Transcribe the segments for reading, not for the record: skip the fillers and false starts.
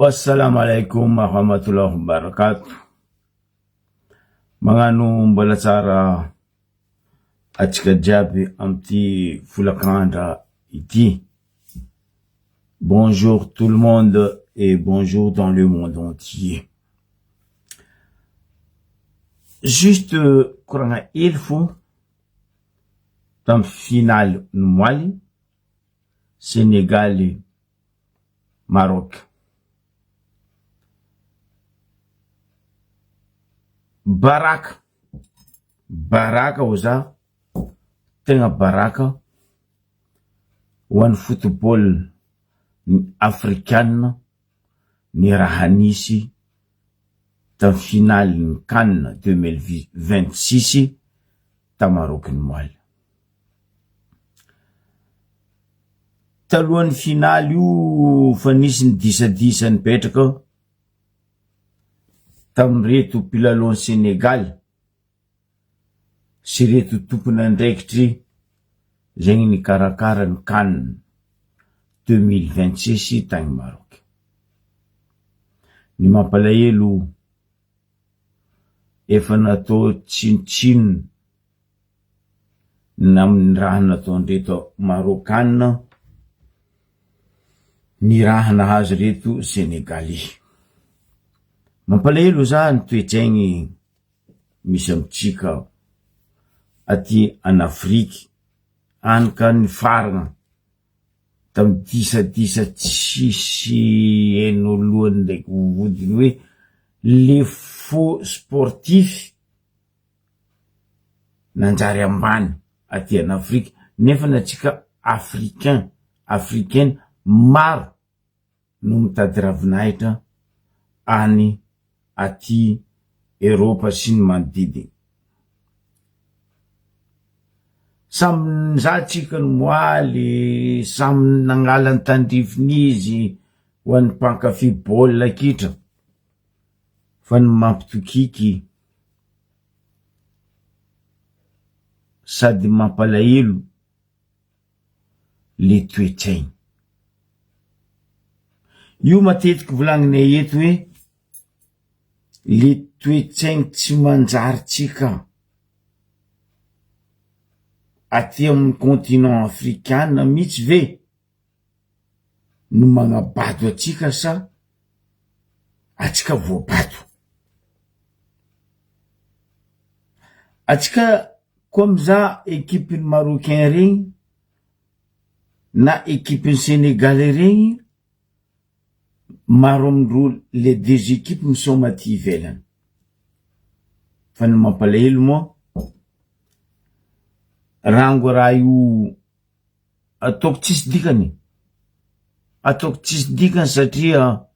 Wassalam alaikum warahmatullahi wabarakatuh. Magnano mbola tsara atsika jiaby amty folakandra ity. Bonjour tout le monde et bonjour dans le monde entier. Juste koragna hely fô tamy finale nomoaly Senegaly Maroc. Baraka, baraka hoza, tegna baraka ho an'ny football afrikana ny raha nisy tamin'ny finale ny can 2026 ta Maroc ny moaly. Talohan'ny finale io fa nisy ny disadisa nipetraka tamin'ireto mpilalaon'i Senegal sy ireto tompon'andraikitry zegny nikarakara ny can 2026 tagny Maroc. Ny mampalahelo efa natao tsinontsinona na amin'ny raha nataon'ireto Marôkana ny raha nahazo ireto Senegaley. Mampalahelo za ny toe-tsaigny misy amintsika aty an'Afriky any ka nifaragna tamin'ny disadisa tsisy heno lohany ndraiky vodiny hoe le faux sportif nanjary ambany aty an'Afrika nefa ny antsika africain, africaine maro no mitady ravinahitra any aty Eropa sy ny manodidina. Samy nizaha tsika ny moaly, samy nagnala ny tandrifiny izy ho an'ny mpankafy baolina kitra fa ny mampitokiky sady mampalahelo le toe-tsainy. Io matetiky volagninay eto hoe le toe-tsainy tsy manjary tsika aty amin'ny continent afrikana mihitsy ve no magnabado atsika sa atsika voabado? Atsika koa mizaha equipe-n'ny marocain regny na equipe-n'ny senegalais regny maro amindreo les deux equipes misaoma aty ivelany fa ny mampalahelo moa rango raha io ataoko tsisy dikany, ataoko tsisy dikany satria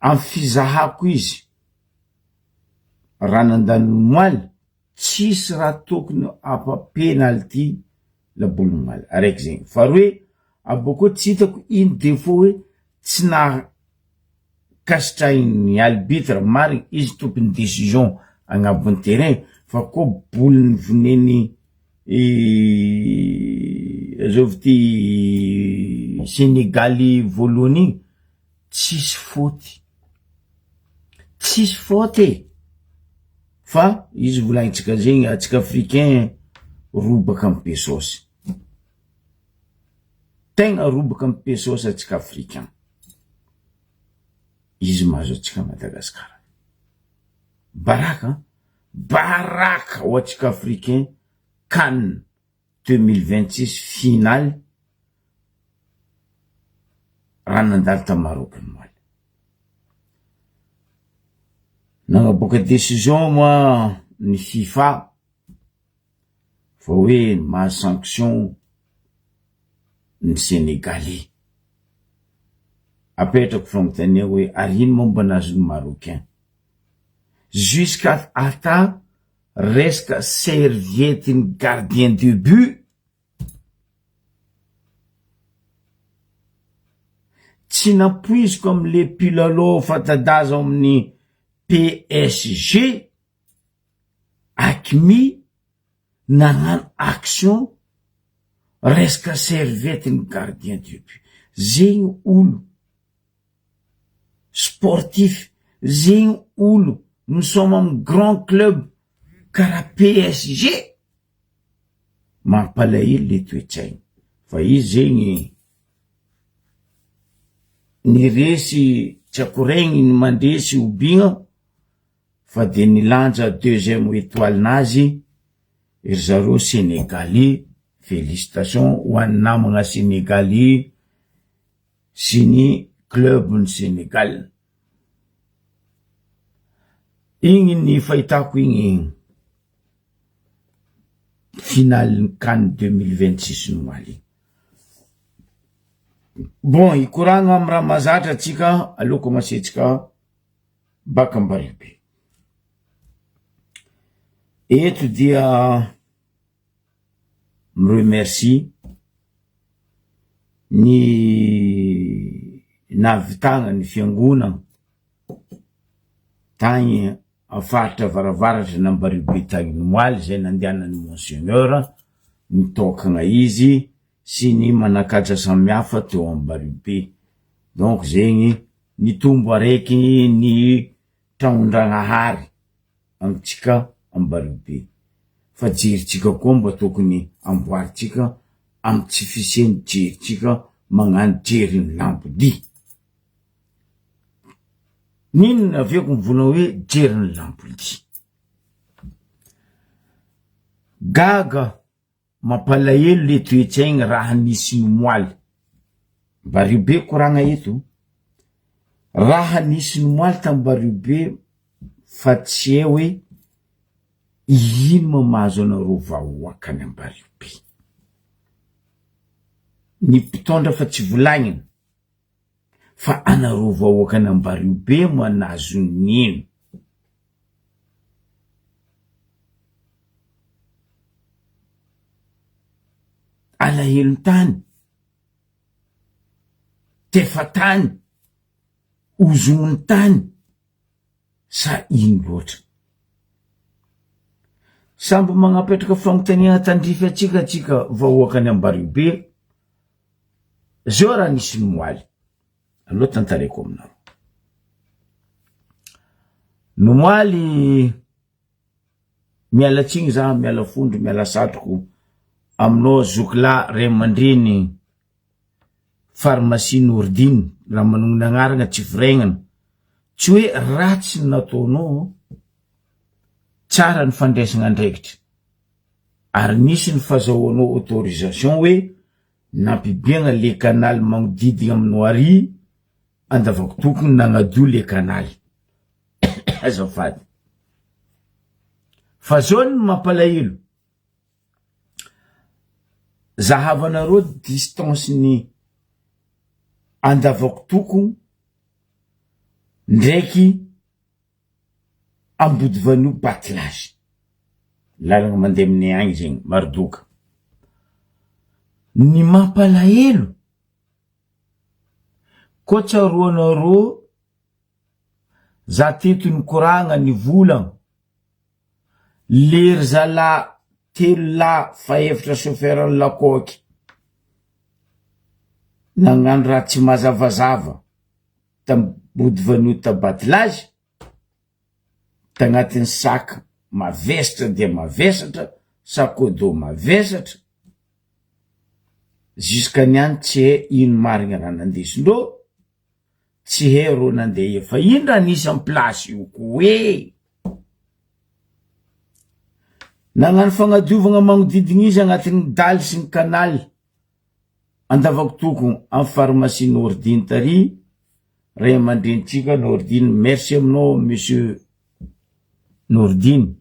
amy fizahako izy raha nandalo omaly tsisy raha tokony apa penalty laboly omaly araiky zegny, faharoe abôkeo tsy hitako ino defaut hoe tsy nahakasitrahin'ny arbitre marigny izy tompony decision agnabon'ny terrain fa koa boliny voneny azovy ty Senegaly voalohany igny tsisy faute, tsisy faute e! Fa izy volagnitsika zegny atsika africain robaka amy be saosy, tegna robaka amy be saosy atsika africain, izy mahazo atsika Madagasikara, baraka an, baraka ho atsika africain can 2026 finale raha nandalo ta Maroc omaly. Nagnaboaka décision moa ny FIFA fa hoe mahazo sanction ny Senegalais. Apetrako fanontania hoe ary ino moa mba nahazo ny Marocain? Jusqu'à ata resaka serviette-n'ny gardien de but Tsy nampoiziko amle mpilalao fanta-daza ao amin'ny PSG, Hakimi, nagnano action. Resaka serviette ny gardien de but. Zegny olo sportif, zegny olo misaoma amy grand club karaha PSG. Mampalahelo le toe-tsaigny fa izy zegny ny resy tsy akoregny ny mandresy hobigna fa de nilanja deuxième étoile nazy ry zareo Sénégalais, félicitation ho an'ny namagna Sénégalais sy ny club ny Sénégal. Igny ny fahitako igny finale ny can 2026 nomaly igny. Bon, hikoragna amy raha mahazatra atsika, aleo commencer-tsika baka Ambaribe. Eto dia mi-remercie ny nahavitana ny fiangonana tagny am faritra avaravaratra n'Ambaribe tagny omaly zay nandehanan'ny Monseigneur nitokagna izy sy ny manakaja samihafa teo Ambaribe. Donc zegny nitombo araiky ny tragnondragnahary amintsika Ambaribe fa jerintsika koa mba tokony amboarintsika amy tsy fisian'ny jerintsika magnano jerin'ny lambodia. N'inona aveko mivolagna hoe jerin'ny lambodia. Gaga Mampalahelo le toetsaigny raha nisy nomoaly. Bario be koragna eto. Raha nisy nomoaly tam bario be fa tsy hay hoe ino ma mahazo anareo vahoaka any ambario be. Ny mpitondra fa tsy volagnina fa anareo vahoaka any ambario be ma nahazo nino. Alahelon-tany, tefa-tany, ozognon-tany sa ino loatra? Samby magnapetraka fagnontaniana tandrify antsika antsika vahoakan'i Ambariobe, zao raha nisy nomaly. Aleo tantaraiko aminareo. Nomaly miala tsiny za, miala fondro, miala satroko aminao zokilahy ray aman-dreny pharmacie Nourdine raha manonona agnarana tsy firaignana. Tsy hoe ratsy ny nataonao, tsara ny fandraisana andraikitra ary nisy ny fazahoanao autorisation hoe Nampibiagna le canal magnodidigna aminao ary andavako tokony nagnadio le canal azafady fa zao ny mampalahelo zahavanareo distance ny andavako toko ndraiky Ambodivanio battelage, lalagna mandeha aminay agny zegny, Marodoka. Ny mampalahelo, koa tsaroanareo za teto nikoragna nivolagna, lery zalahy telo lahy fahefatra chauffeur ny lakaoky, nagnano raha tsy mazavazava. Tambodivanio tabattelage tagnatin'ny sac mavesatra dia mavesatra, sac au dos mavesatra, jusqu'à niany tsy hay ino marigny raha nandesindreo, tsy hay reo nandeha efa ino raha nisy am place io koe. Nagnano fagnadiovagna magnodidigny izy agnatin'ny dalle sy ny canal. Andavakotoko am pharmacie Nordine tary ray aman-drenintsika Nordine merci aminao monsieur Nordine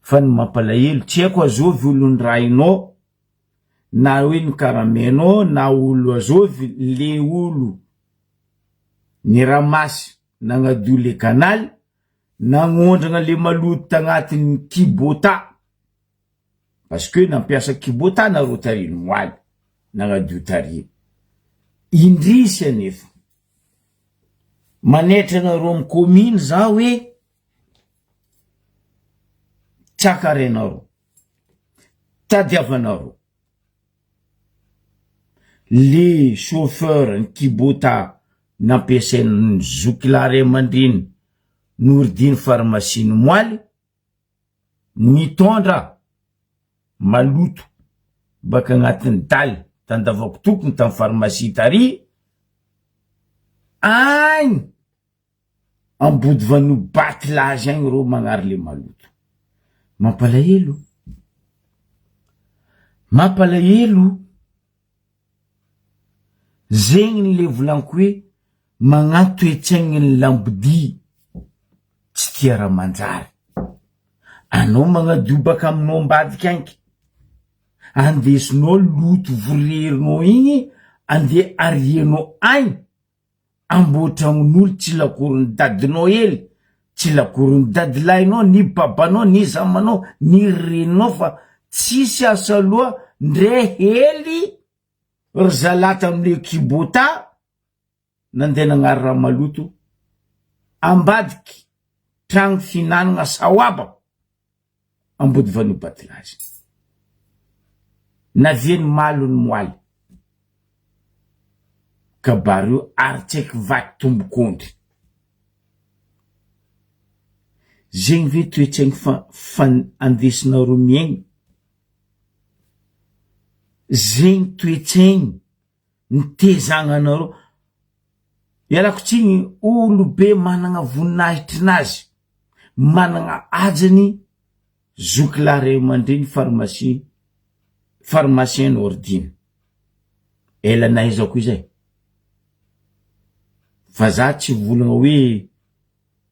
fa ny mampalahelo tsy haiko azovy olo nirahinao na hoe nikaramainao na olo azovy le olo niramasy nagnadio le canal nagnondragna le maloto tagnatin'ny kibota Parce que nampiasa kibota nareo tary noaly nagnadio tary. Indrisy anefa, manaitra anareo amy commune za hoe tsakarenareo, tadiavanareo. Le chauffeur ny kibota nampiasain'ny zokilahy ray aman-dreny noridiny pharmacie ny moaly, nitondra maloto baka agnatin'ny daly tandavako tokony tam pharmacie tary agny Ambodivanio batilazy agny reo magnary le maloto. Mampalahelo. Mampalahelo. Zegny le volaniko hoe magnano toe-tsaigny ny lambodia tsy tia raha manjary. Anao magnadio baka aminao ambadika agny, andesinao loto vorerinao igny andeha arianao agny. Amboatragnon'olo tsy lakoron'ny dadinao hely, tsy lakoron'ny dadilahinao, ny babanao, ny zamanao, ny reninao fa tsisy asa loha ndre hely ry zalahy tamle kibota nandeha nagnary raha maloto ambadiky tragno fihinanagna saoaba. Ambodivanio batilazy. Naviany malony moaly. Kabary io ary tsy haiky vaky tombok'ondry. Zegny ve toetsaigny fa fa andesinareo miaigny? Zegny toetsaigny nitezagna anareo? Ialako tsiny olobe managna voninahitrinazy, managna hajany zoky lahy ray aman-dreny pharmacie pharmacien Nordine. Ela nahaizako izay. Fa za tsy volagna hoe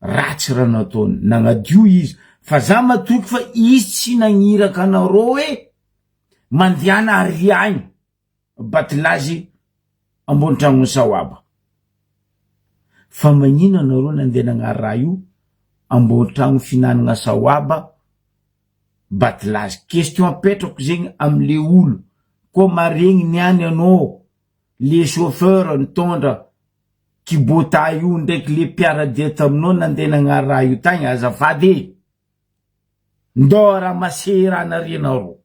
ratsy raha nataony, nagnadio izy fa za matoky fa izy tsy nagniraka anareo hoe mandehana ary agny. Batilazy ambony tragnon'i Saoaba. Fa magnino anareo nandeha nagnary raha io ambony tragno fihinanagna Saoaba Batilazy. Question apetrako zegny amle olo koa maregny niany anao le chauffeur nitondra kibota io ndraiky le mpiaradia taminao nandeha nagnary raha io tagny azafady e! Ndao ramasser raha narianareo.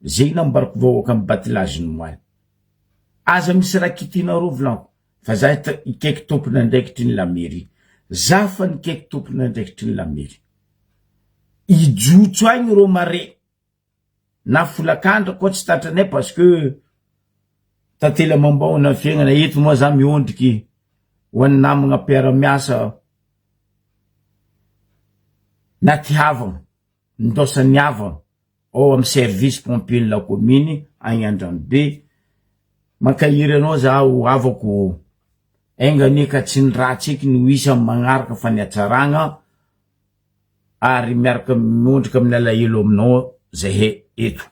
Zegny nambarako vahoaka am batilazy ny moaly. Aza misy raha kitihinareo volaniko fa za ikaiky tompon'andraikitry ny la mairie. Za fa nikaiky tompon'andraikitry ny la mairie. Hijotso agny reo mare na folakandro koa tsy tratranay parce que tantely amam-bahona ny fiaignana eto moa za miondriky ho an'ny namagna mpiara-miasa na ty havagna. Nindaosan'ny havana ao amin'ny service pompier ny la commune agny Andranobe. Mankahery anao zaho havako ô. Enga anie ka tsy ny ratsy eky no hisy amin'ny magnaraka fa ny hatsaragna ary miaraka miondrika amin'ny alahelo aminao zahay eto.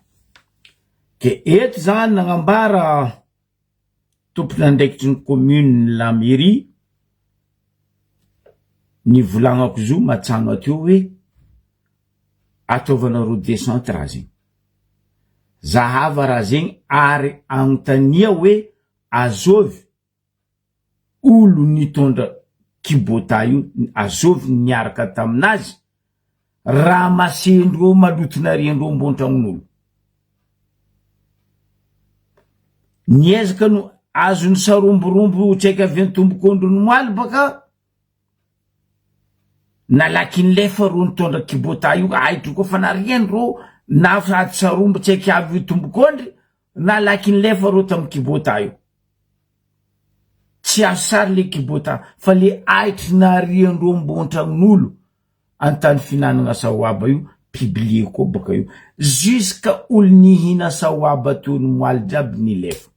Ke eto zany nagnambara tompon'andraikitry ny commune la mairie nivolagnako zo matsagna teo hoe ataovanareo descente raha zegny, zahava raha zegny ary agnontania hoe azôvy olo nitondra kibota io azôvy niaraka taminazy ramasendreo malotonariandreo ambony tragnon'olo. Niezaka no azony saromborombo tsy haiko avy an-tombok'ondry ny moaly baka nalaky nilefa ro nitondra kibota io ahitro koa fa nariany ro na sady sarombo tsy haiko avy tombok'ondry nalaky nilefa ro tamy kibota io. Tsy azo sary le kibota fa le ahitry nariandreo ambony tragnon'olo antany fihinanagna sahoaba io publier koa baka io jusqu'à olo nihina sahoaba teo ny moaly jiaby nilefa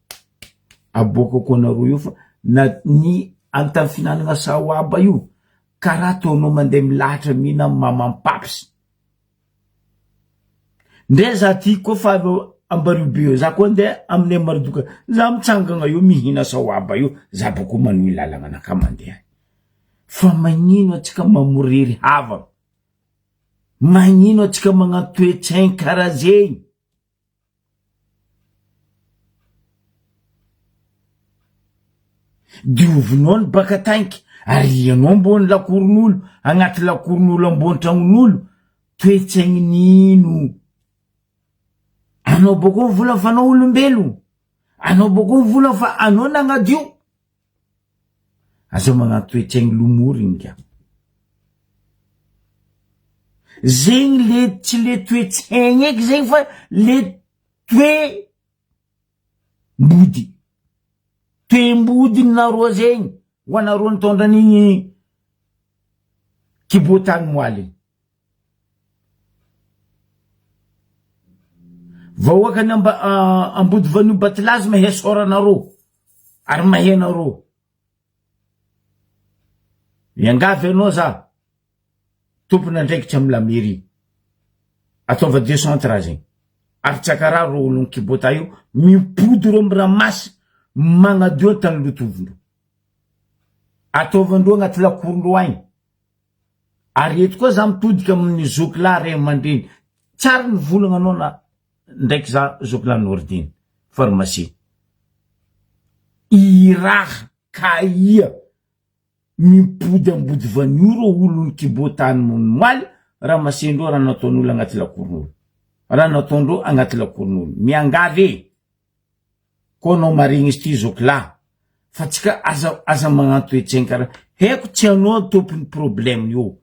aboakako anareo io fa na ny antany fihinanagna sahoaba io karaha ataonao mandeha milahatra mihina maman paps ndre za ty koa fa ambario be eo za koa ndeha aminay marodoka za mitsangagna eo mihina sahoaba io za bako manohy lalagna anaka mandeha Fa magnino atsika mamorery havana? Magnino atsika magnano toe-tsaigny karaha zegny? Diovinao ny baka tanky, arianao ambony lakoron'olo, agnaty lakoron'olo ambony tragnon'olo, toe-tsaignin'ino? Anao bôkô mivola fa anao olombelogno. Anao bôko mivolagna fa anao nagnadio. Aza magnano toetsaigny lomorigny ingahy. Zegny le tsy le toetsaigny eky zegny fa le toe mbody. Toe-mbody naroa zegny ho anareo nitondra an'igny kibotany moaly igny. Vahoakan'i Amba- Ambodivanio Batilazy mahay sôranareo ary mahay anareo. Miangavy anao za tompon'andraikitra amin'ny la mairie, ataova descente raha zegny, ary tsakaraha reo olon'ny kibota io mimpody reo miramasy magnadio tany lotovindreo, ataovandreo agnaty lakorondreo agny. Ary eto koa za mitodika amin'ny zoky lahy ray aman-dreny, tsara ny volagna anao na ndraiky za zoky lahy Nordine, pharmacie. I raha ka ia mimpody ambody vanio reo olon'ny kibotany monomaly ramasendreo raha nataon'olo agnaty lakoron'olo, raha nataondreo agnaty lakoron'olo. Miangavy e! Koa anao marigny izy ty zoky lahy fa tsika aza aza magnano toetsaigny karaha haiko tsy anao tompony problème io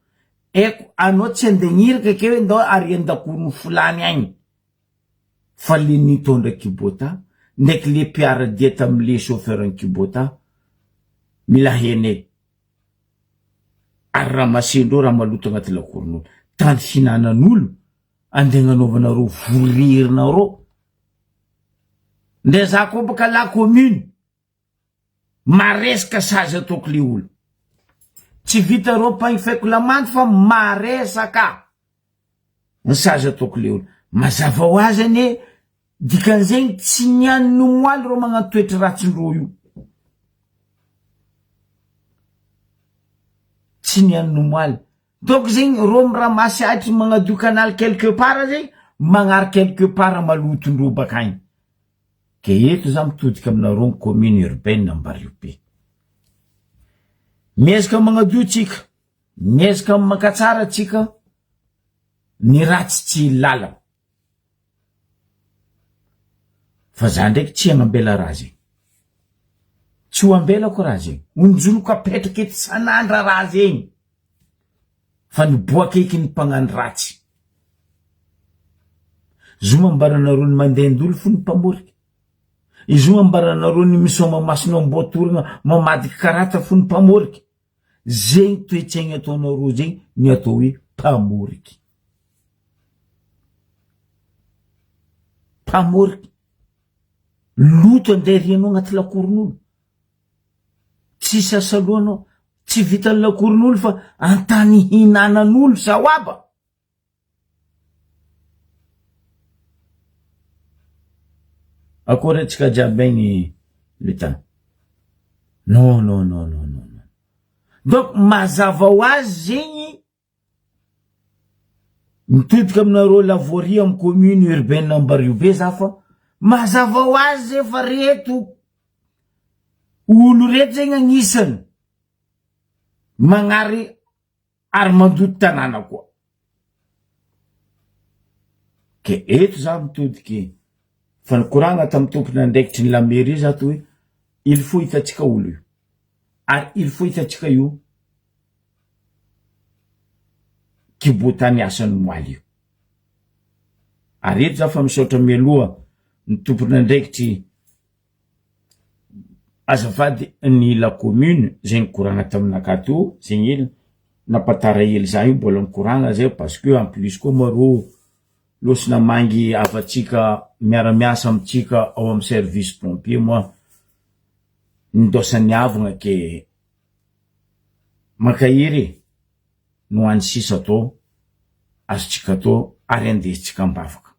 haiko anao tsy andeha agniraka ke hoe ndao arian-dakoron'ny folany agny fa le nitondra kibota ndraiky le mpiara-dia tamle chauffeur ny kibota mila hainay ary ramasendreo raha maloto agnaty lakoron'olo tany fihinanan'olo andeha agnanaovanareo vorerinareo Ndre za koa boka la commune maresaka sazy ataoko le olo. Tsy vita reo mpagnifeko lamandy fa maresaka ny sazy ataoko le olo. Mazava ho azy anie dikan'izegny tsy nian'ny omoaly reo magnano toetry ratsindreo io. Tsy nian'ny omoaly. Donc zegny reo miramasy ahitry magnadio canal quelque part zegny magnary quelque part malotondreo bakagny. Ke eto za mitodika aminareo ny commune urbaine Ambariobe. Miezaka magnadio tsika, miezaka mankatsara tsika, ny ratsy tsy lalana. Fa za ndraiky tsy hagnambela raha zegny. Tsy ho ambelako raha zegny. Onjoniko apetraka eto isan'andra raha zegny. Fa niboaka eky ny mpagnano ratsy. Zo ambaranareo ny mandehandolo fo ny mpamorika. Izo ambaranareo ny misaoma masonao amboatoragna mamadiky karatra fo ny mpamorika. Zegny toetsaigny ataonareo zegny ny atao hoe mpamoriky. Mpamoriky. Loto andeha arianao agnaty lakoron'olo. Tsisy asalohanao. Tsy vitan'ny lakoron'olo fa antany ihinanan'olo zaoaba. Akory antsika jiaby agny lutin. Non non non non non non. Donc mazava ho azy zegny mitodika aminareo la voirie amy commune urbaine Ambariobe za fa mazava ho azy zay fa reto olo reto zegny agnisany magnary ary mandoto tanàna koa. Ke eto za mitodiky fa nikoragna tamin'ny tompon'andraikitry ny la mairie za to hoe il faut hitantsika olo io ary il faut hitantsika io kibotany asany moaly io. Ary eto za fa misaotra mialoha ny tompon'andraikitry Azafady ny la commune zay nikoragna taminakahy teo zegny hely nampatara hely za io mbola nikoragna zay parce que en plus koa ma rô lôsy namangy havantsika miara miasa amintsika ao amy service pompier moa nindaosan'ny havagna ke mankahery e no any sisa atao azontsika atao ary andesintsika ambavaka.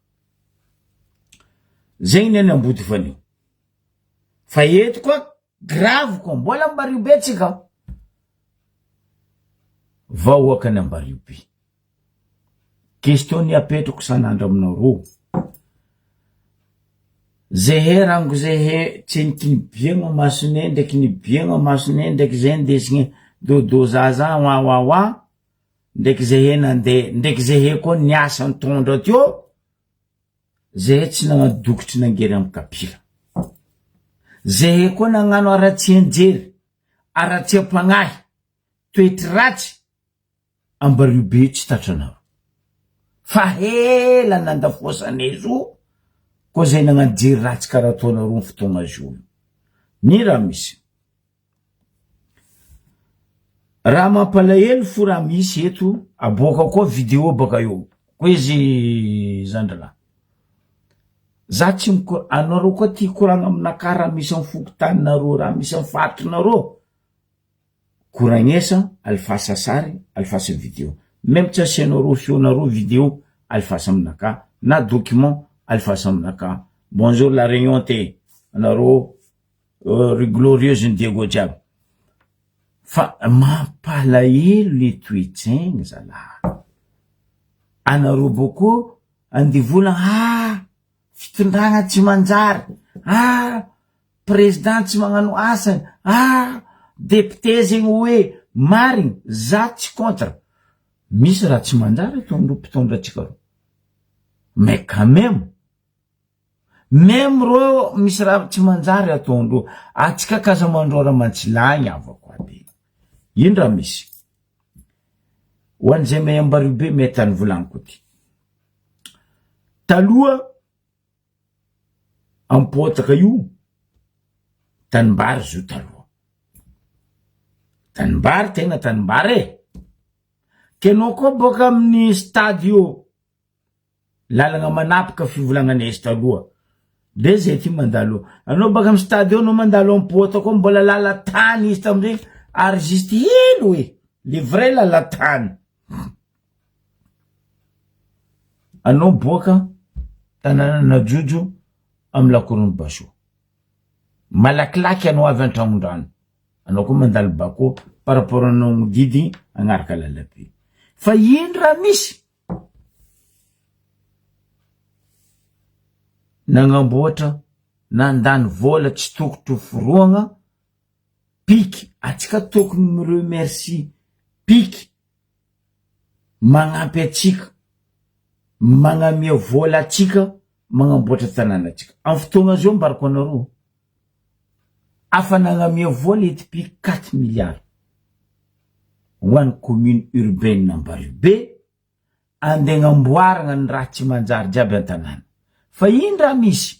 Zegny ny any Ambodivanio. Fa eto koa grave koa, mbola Ambariobe tsika. Vahoaka ny Ambariobe. Question ny apetrako isan'andro aminareo. Zehe rango zehe tseniky nibiagna masonay ndraiky nibiagna masonay ndraiky zay ndesigny dodo zaza wa wa wa ndraiky zehe nandeha ndraiky zehe koa niasa nitondra teo. Zahay tsy nagnano dokotry nangery am kapila. Zahay koa nagnano haratsian-jery, haratsiam-pagnahy, toetry ratsy, ambario be tsy tratranareo. Fa hela nandafoasanay zo koa zay nagnano jery ratsy karaha ataonareo ny fotoagna zo io. Ny raha misy. Raha mampalahelo fo raha misy eto, aboaka koa video baka eo koa izy zandry lahy. Za tsy miko- anareo koa tia hikoragna aminakahy raha misy amy fokontaninareo, raha misy amy faritrinareo, koragnesa alefasa sary, alefasa video. Meme tsy asianareo feonareo video, alefasa aminakahy, na document alefasa aminakahy. Bonjour la réunion te, anareo ry glorieuse ny Diego jiaby. Fa mampalahelo le toetsaigny zalahy. Anareo bôkô andevola ah fitondragna tsy manjary, ah président tsy magnano asany, ah député zegny hoe marigny, za tsy contre, misy raha tsy manjary ataondreo mpitondra antsika reo, mais quand même. Meme reo misy raha tsy manjary ataondreo, atsika k'aza mandrora mantsilagny havako aby. Ino raha misy? Ho an'izay mahay Ambaribe mety tany volagniko ty. Taloha ampotaka io tanimbary zo taloha. Tanimbary tegna tanimbary e! Kenao koa boaka amin'ny stade io Lalagna manapaka fivolagnana izy taloha de zay ty mandalo anao baka amy stade eo anao mandalo am pota koa mbola lala tany izy tamizay ary juste hely oe le vrai lala tany anao boaka tananan'Ajojo amy lakoron'i Basoa malakilaky anao avy antragnondrano anao koa mandalo bako par rapport anao modidy agnaraka lalabe fa ino raha misy Nagnamboatra, nandany vola tsy tokotry ho forohagna, piky, atsika tokony mi-remercie piky magnampy atsika, magnamia vola atsika magnamboatra tanànatsika. Amy fotoagna zao ambarako anareo, afa nagnamia vola ety piky quatre milliards ho an'ny commune urbaine Ambaribe, Andeha agnamboaragna ny raha tsy manjary jiaby an-tanàna. Fa ino raha misy?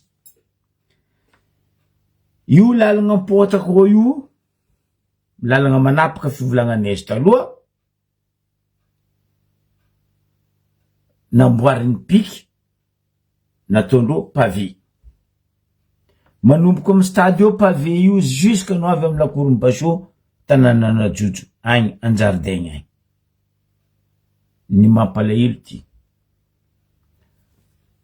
Io lalagna am-potaka eo io, lalagna manapaka fivolagnan'ny Est aloha, namboarin'ny piky, nataondreo pavé. Manomboka amin'ny stade eo pavé io jusque no avy amin'ny lakoron'i Basho, tanànan'Ajojo agny, an-jaridaigny agny. Ny mampalahelo ty.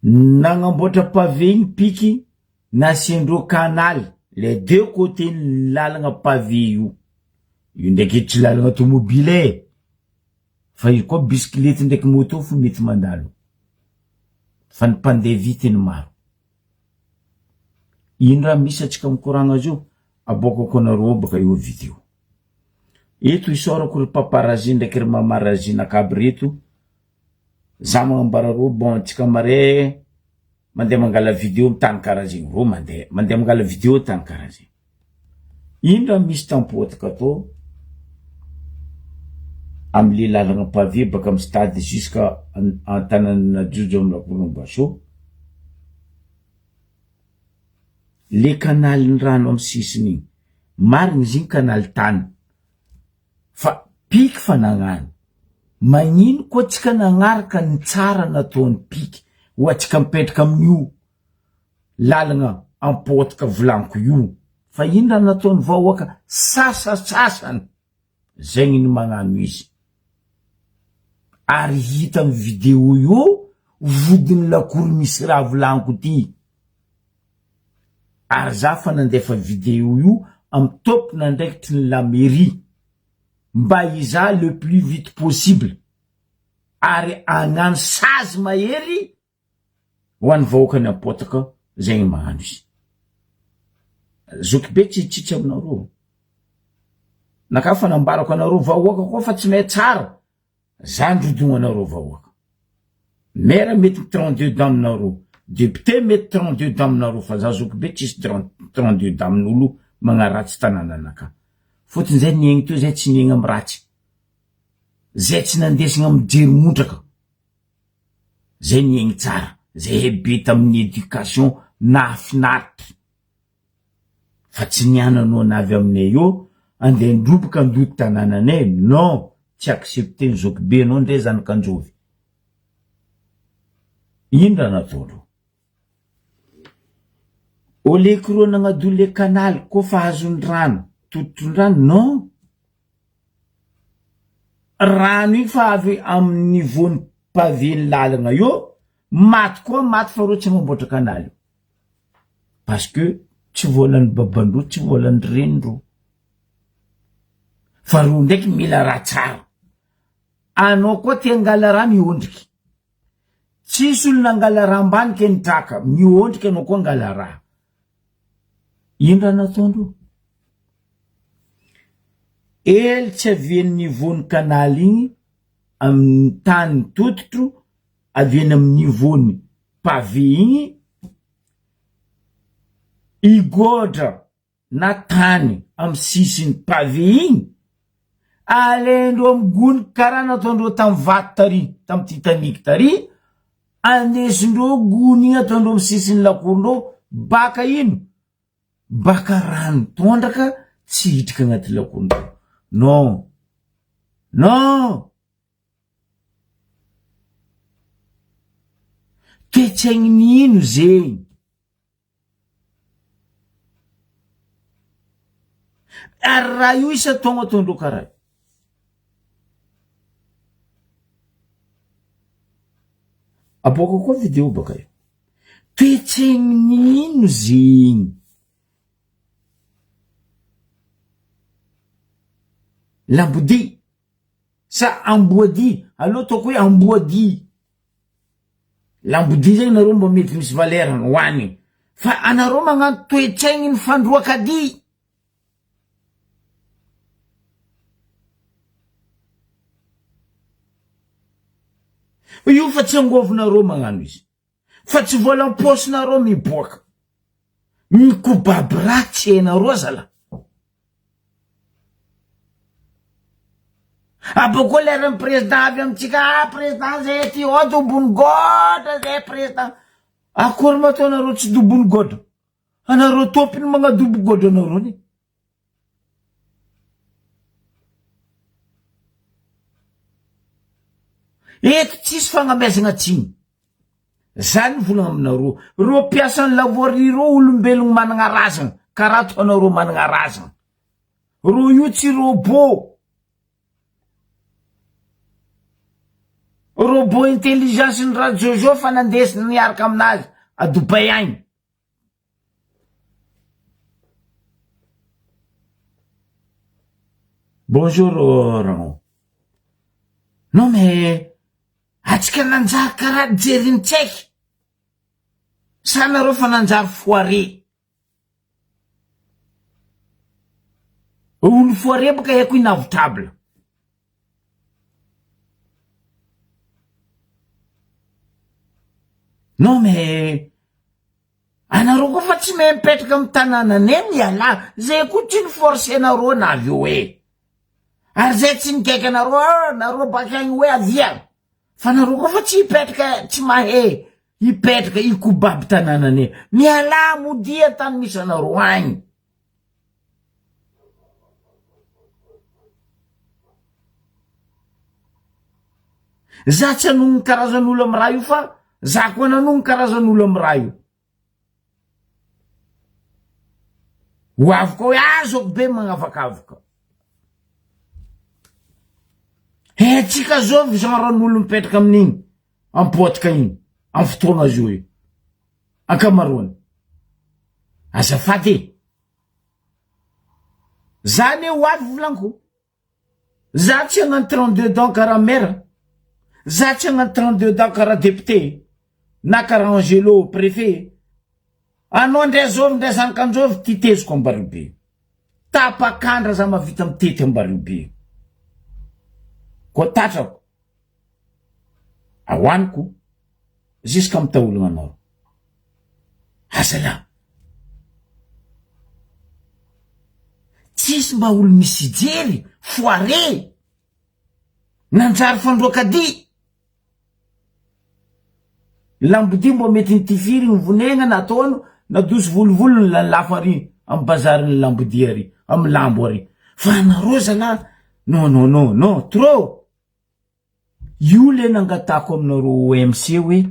Nagnamboatra pavé igny piky nasiandreo canal les deux côtés ny lalagna pavé io. Io ndraiky tsy lalagna tomobile e! Fa io koa bisikilety ndraiky moto fo mety mandalo. Fa ny mpandeha vite ny maro. Ino raha misy atsika mikoragna azy io? Aboakako anareo baka io video. Eto isaorako ry papa Razi ndraiky ry mama Razi nakaby reto, za magnambara rô bon antsika mare mandeha mangala video am tany karaha zegny, rô mandeha mandeha mangala video tany karaha zegny. Ino raha misy tampotika tô amle lalagna pavé baka am stade jusqu'à antanan'Ajojo am lakoron'i Basho, le canal-n'ny rano am sisiny igny, Marigny izy igny canal tany fa piky fa nagnano magnino koa tsika nagnaraka ny tsara nataony piky ho atsika mipetraka amin'io lalagna ampotaka volaniko io fa ino raha nataony vahoaka sasasasany zegny ny magnano izy ary hita amy video io vodiny lakoro misy raha volaniko ty. Ary za fa nandefa video io am tompon'andraikitry ny la mairie mba hizaha le plus vite possible ary hagnano sazy mahery ho an'ny vahoakan'i Ampotaka zegny magnano izy. Zoky be tsy hitsitsy aminareo. Naka fa nambarako anareo vahoaka koa fa tsy mahay tsara. Za ndrodogno anareo vahoaka. Mera mety 32 daminareo. Député mety 32 daminareo fa za zokibe tsisy 32 damin'olo magnaratsy tanananaka. Fotony zay niaigny teo zay tsy niaigny amy ratsy. Zay tsy nandesina amy jery montraka. Zay niaigny tsara. Zay be tamin'ny éducation nahafinaritra. Fa tsy niananao navy aminay eo andeha androboka andoto tanananay non tsy accepter ny zokibe anao ndray zanakanjovy. Ino raha nataondreo? Au lieu que reo nagnadio le canal koa fa azon'ny rano tototry ny rano non rano iny fa avy amin'ny niveau-n'ny pavé ny lalagna eo maty koa maty fa reo tsy magnamboatra canal io parce que tsy volan'ny babandreo tsy volan'ny renindreo fa reo ndraiky mila raha tsara anao koa te hangala raha miondriky tsisy olo nangala raha ambany ke nitraka miondriky anao koa angala raha ino raha nataondreo ely tsy avian'ny niveau-n'ny canal igny amin'ny tany tototro avy eny amin'ny niveau-n'ny pavé igny higodra na tany amy sisin'ny pavé igny alaindreo amy gony karaha nataondreo tamy vato tary tamy Titanic tary andesindreo gony igny ataondreo amy sisin'ny lakorondreo baka ino baka rano tondraka tsy hitrika agnaty lakorondreo non non Toe-tsaigny ino zegny? Ary raha io isan-taogno ataondreo karaha io. Aboaka koa video baka io. Toe-tsaigny ino zegny? Lambodia. Sa amboadia? Aleo ataoko hoe amboadia. Lambodia zegny nareo mba mety misy valeur hoanigny. Fa anareo magnano toe-tsaigny ny fandroakadia. Io fa tsy angovinareo magnano izy. Fa tsy volam-paosinareo miboaka. Mikobaby ratsy hainareo zala. Abôkô leran'ny président avy amintsika, ah président zay aty oh dobon'ny gôdra zay président. Akory ma ataonareo tsy dobon'ny gôdra? Anareo tompony magnadobo gôdra anareo anie. Eto tsisy fagnamezagna tsiny. Za nivolagna aminareo, reo mpiasan'ny la voirie reo olombelogno managna razagna, karaha ataonareo managna razagna. Reo io tsy robot. Robot intelligence ny Rajojo fa nandesiny niaraka aminazy a Dubaï agny. Bonjour Raon. Non mais atsika nanjary karaha jerin'ny tsaiky. Sa nareo fa nanjary foiré. Olo foiré baka haiko inavotable. Non mais anareo koa fa tsy mahay mipetraka amy tanànanay mialà, zay koa tsy ni-forcer-nareo na avy eo e, ary zay tsy nikaiky anareo ah nareo bakagny hoe avia, fa nareo koa fa tsy hipetraka tsy mahay hipetraka hikobaby tanànanay, mialà modia tany misy anareo agny. Za tsy hanogno karazan'olo amy raha io fa za koa nanogno karazan'olo amy raha io. Ho avy koa hoe azoko be magnavakavoka. Haintsika zao genre n'olo mipetraka amin'igny ampotika igny amy fotoagna zao io ankamaroany. Azafady e. Za anie ho avy volaniko. Za tsy hagnano 32 dents karaha maire. Za tsy hagnano 32 dents karaha député na karaha Angelo préfet. Anao ndray zovy ndray zanakanjovy titeziko Ambariobe. Tapakandra za mahavita mitety Ambariobe. Koa tatrako ahoaniko jusqu'à mitaolagna anao. Azalahy. Tsisy mba olo misy hijery, foire. Nanjary fandroakadia. Lambodia mbo mety nitifiry ny vonegna nataony nadoso volovolo ny lany lafo ary amy bazary ny lambodia ary amy lambo ary fa anareo zalah non non non non trop io le nangatako aminareo OMC hoe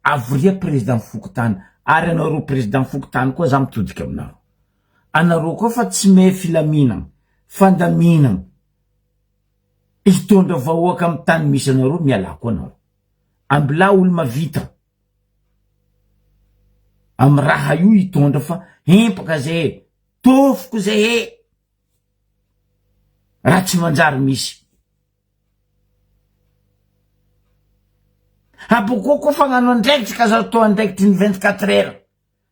avoria président fokontany ary anareo président fokontany koa za mitodika aminareo anareo koa fa tsy me filaminagna fandaminagna Hitondra vahoaka am tany misy anareo mialà koa nareo. Ambilà olo mavita am raha io hitondra fa hempaka zay e, tofoko zay e, raha tsy manjary misy. Abokoa koa fagnano andraikitry ka aza atao andraikitry ny 24 heures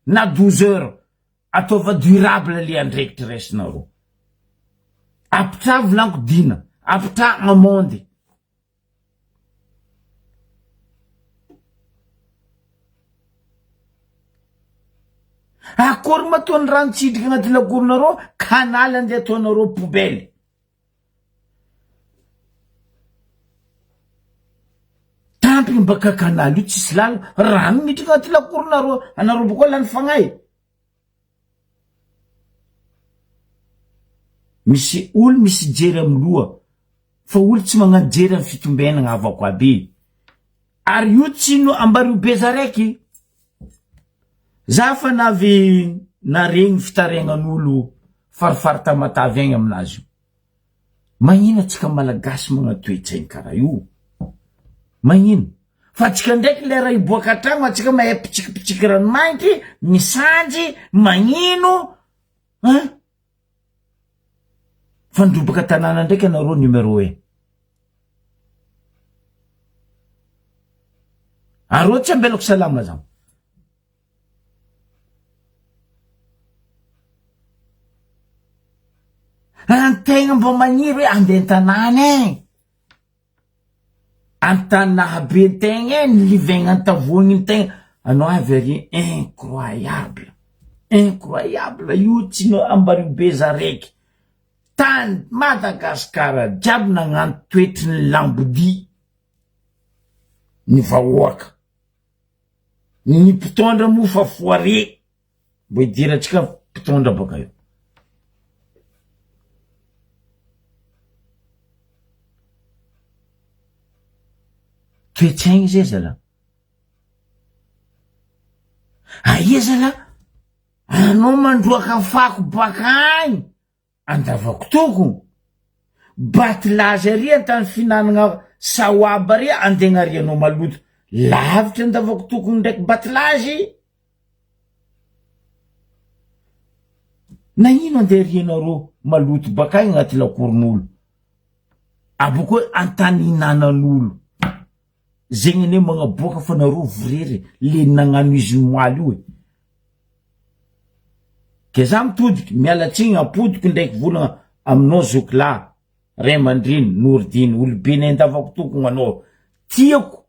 na 12 heures. Ataova durable le andraikitry raisinareo. Apitraha volaniko dina, apitraha amende. Akory matoa ny rano tsy hidriky agnaty lakoronareo, canal andeha ataonareo poubelle. Tampiny baka canal io tsisy lala, rano midriky agnaty lakoronareo, anareo bôka lany fagnahy. Misy olo misy jery amy loha fa olo tsy magnano jery amy fitombenagna havako aby e. Ary io tsy no ambario be za raiky. Za fa navy naregny fitaregnan'olo farifary Tamatave agny aminazy io. Magnino atsika malagasy magnano toetsaigny karaha io? Magnino? Fa atsika ndraiky lera hiboaka an-tragno atsika mahay pitsikipitsiky ranomainty, misanjy, magnino hein? Fa nidrobaka tanàna ndraiky anareo numéro un. Areo tsy ambelako salama zany. Antegna mba magniry hoe andeha an-tanàna e, an-tany nahabe antegna e, nilivaigna an-tavoahangy tegna, anao avy ary incroyable, incroyable io tsy no ambario be za raiky, tany Madagasikara jiaby nagnano toetry ny lambodia ny vahoaka. Ny mpitondra moa fa foire, mbo idirantsika mpitondra baka eo. Toetsaigny zay zala. Aia zala, anao mandroaka fako baka agny. Andavakotoko, batilazy ary antany fihinanagna saoaba ary andeha agnarianao maloto lavitra andavakotoko ndraiky batilazy. Nagnino andeha arianareo maloto bakagny agnaty lakoron'olo abôkeo antany ihinanan'olo. Zegny anie magnaboaka fa nareo vorery le nagnano izy omaly io e. Ke za mitodiky, miala tsigny ampodiko ndraiky volagna aminao zoky lahy, ray aman-dreny, Nourdine, olobe nendavako tokogno anao, tiako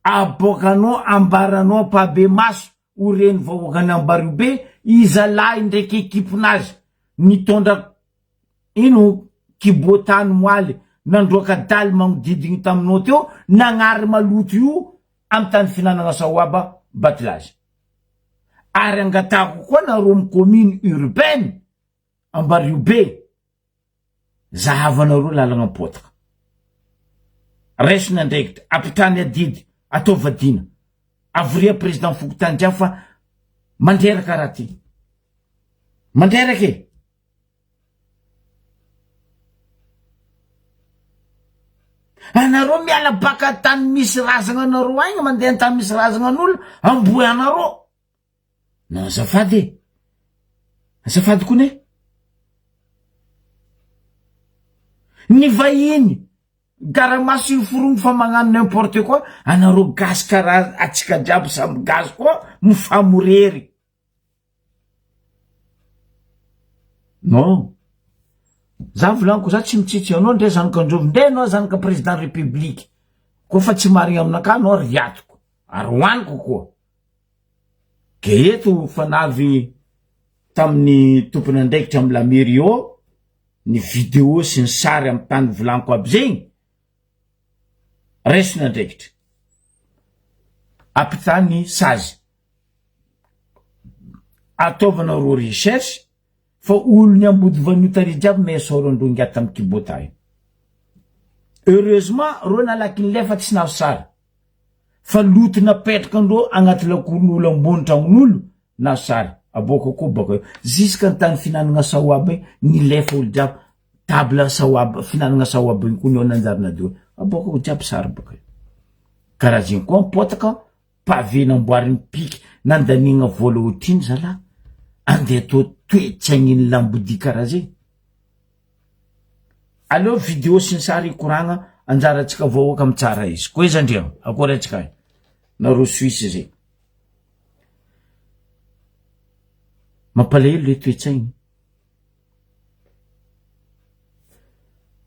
aboakanao ambaranao ampahibemaso ho reny vahoakan'Ambariobe iza lahy ndraiky ekiponazy nitondra Ino kibo tany moaly nandroaka daly magnodidigny taminao teo nagnary maloto io amy tany fihinanagna sahoaba batilazy. Ary angatahako koa nareo amy commune urbaine Ambariobe zahavanareo lalagna potaka. Raiso ny andraikitra, apitrahany adidy, ataova dina. Avoria président fokontany jiaby fa mandreraka raha ty. Mandreraka e! Anareo miala baka tany misy razagna anareo agny mandeha an-tany misy razagna an'olo amboy anareo. Non azafady e. Azafady kony e. Ny vahiny garamaso io forogno fa magnano n'importe quoi anareo gasy karaha atsika jiaby samy gasy koa mifamorery. Non. Za volaniko za tsy mitsitsy anao ndre zanaka anjovy ndre anao zanaka président république. Koa fa tsy marigna aminakahy anao riatiko ary hoaniko koa. Ke eto fa navy tamin'ny tompon'andraikitra amin'ny la mairie ao ny video sy ny sary amin'ny tany volaniko aby zegny, raiso ny andraikitra. Ampità ny sazy. Ataovana ro recherche fa olon'ny Ambodivanio tary jiaby mahay sôrandreo ngiahy tamin'ny kibota io. Heureusement reo nalaky nilefa tsy nahazo sary fa loto napetraka andreo agnaty lakoron'olo ambony tragnon'olo nahazo sary aboaka koa baka eo jusque ny tany fihinanagna sahoaba igny nilefa olo jiaby table sahoaba fihinanagna sahoaba igny koa niô nanjary nadio aboaka ko jiaby sary baka eo karaha zegny koa mipotaka Pavé namboarin'i Piky nandaniagna vola otrino zalah? Andeha atao toe-tsaignin'ny lambodia karaha zegny? Aleo video sy ny sary hikoragna, anjarantsika vahoaka mitsara izy. Koa iza ndriagna? Akory antsika agny? Nareo Suisse zegny. Mampalahelo le toe-tsaigny.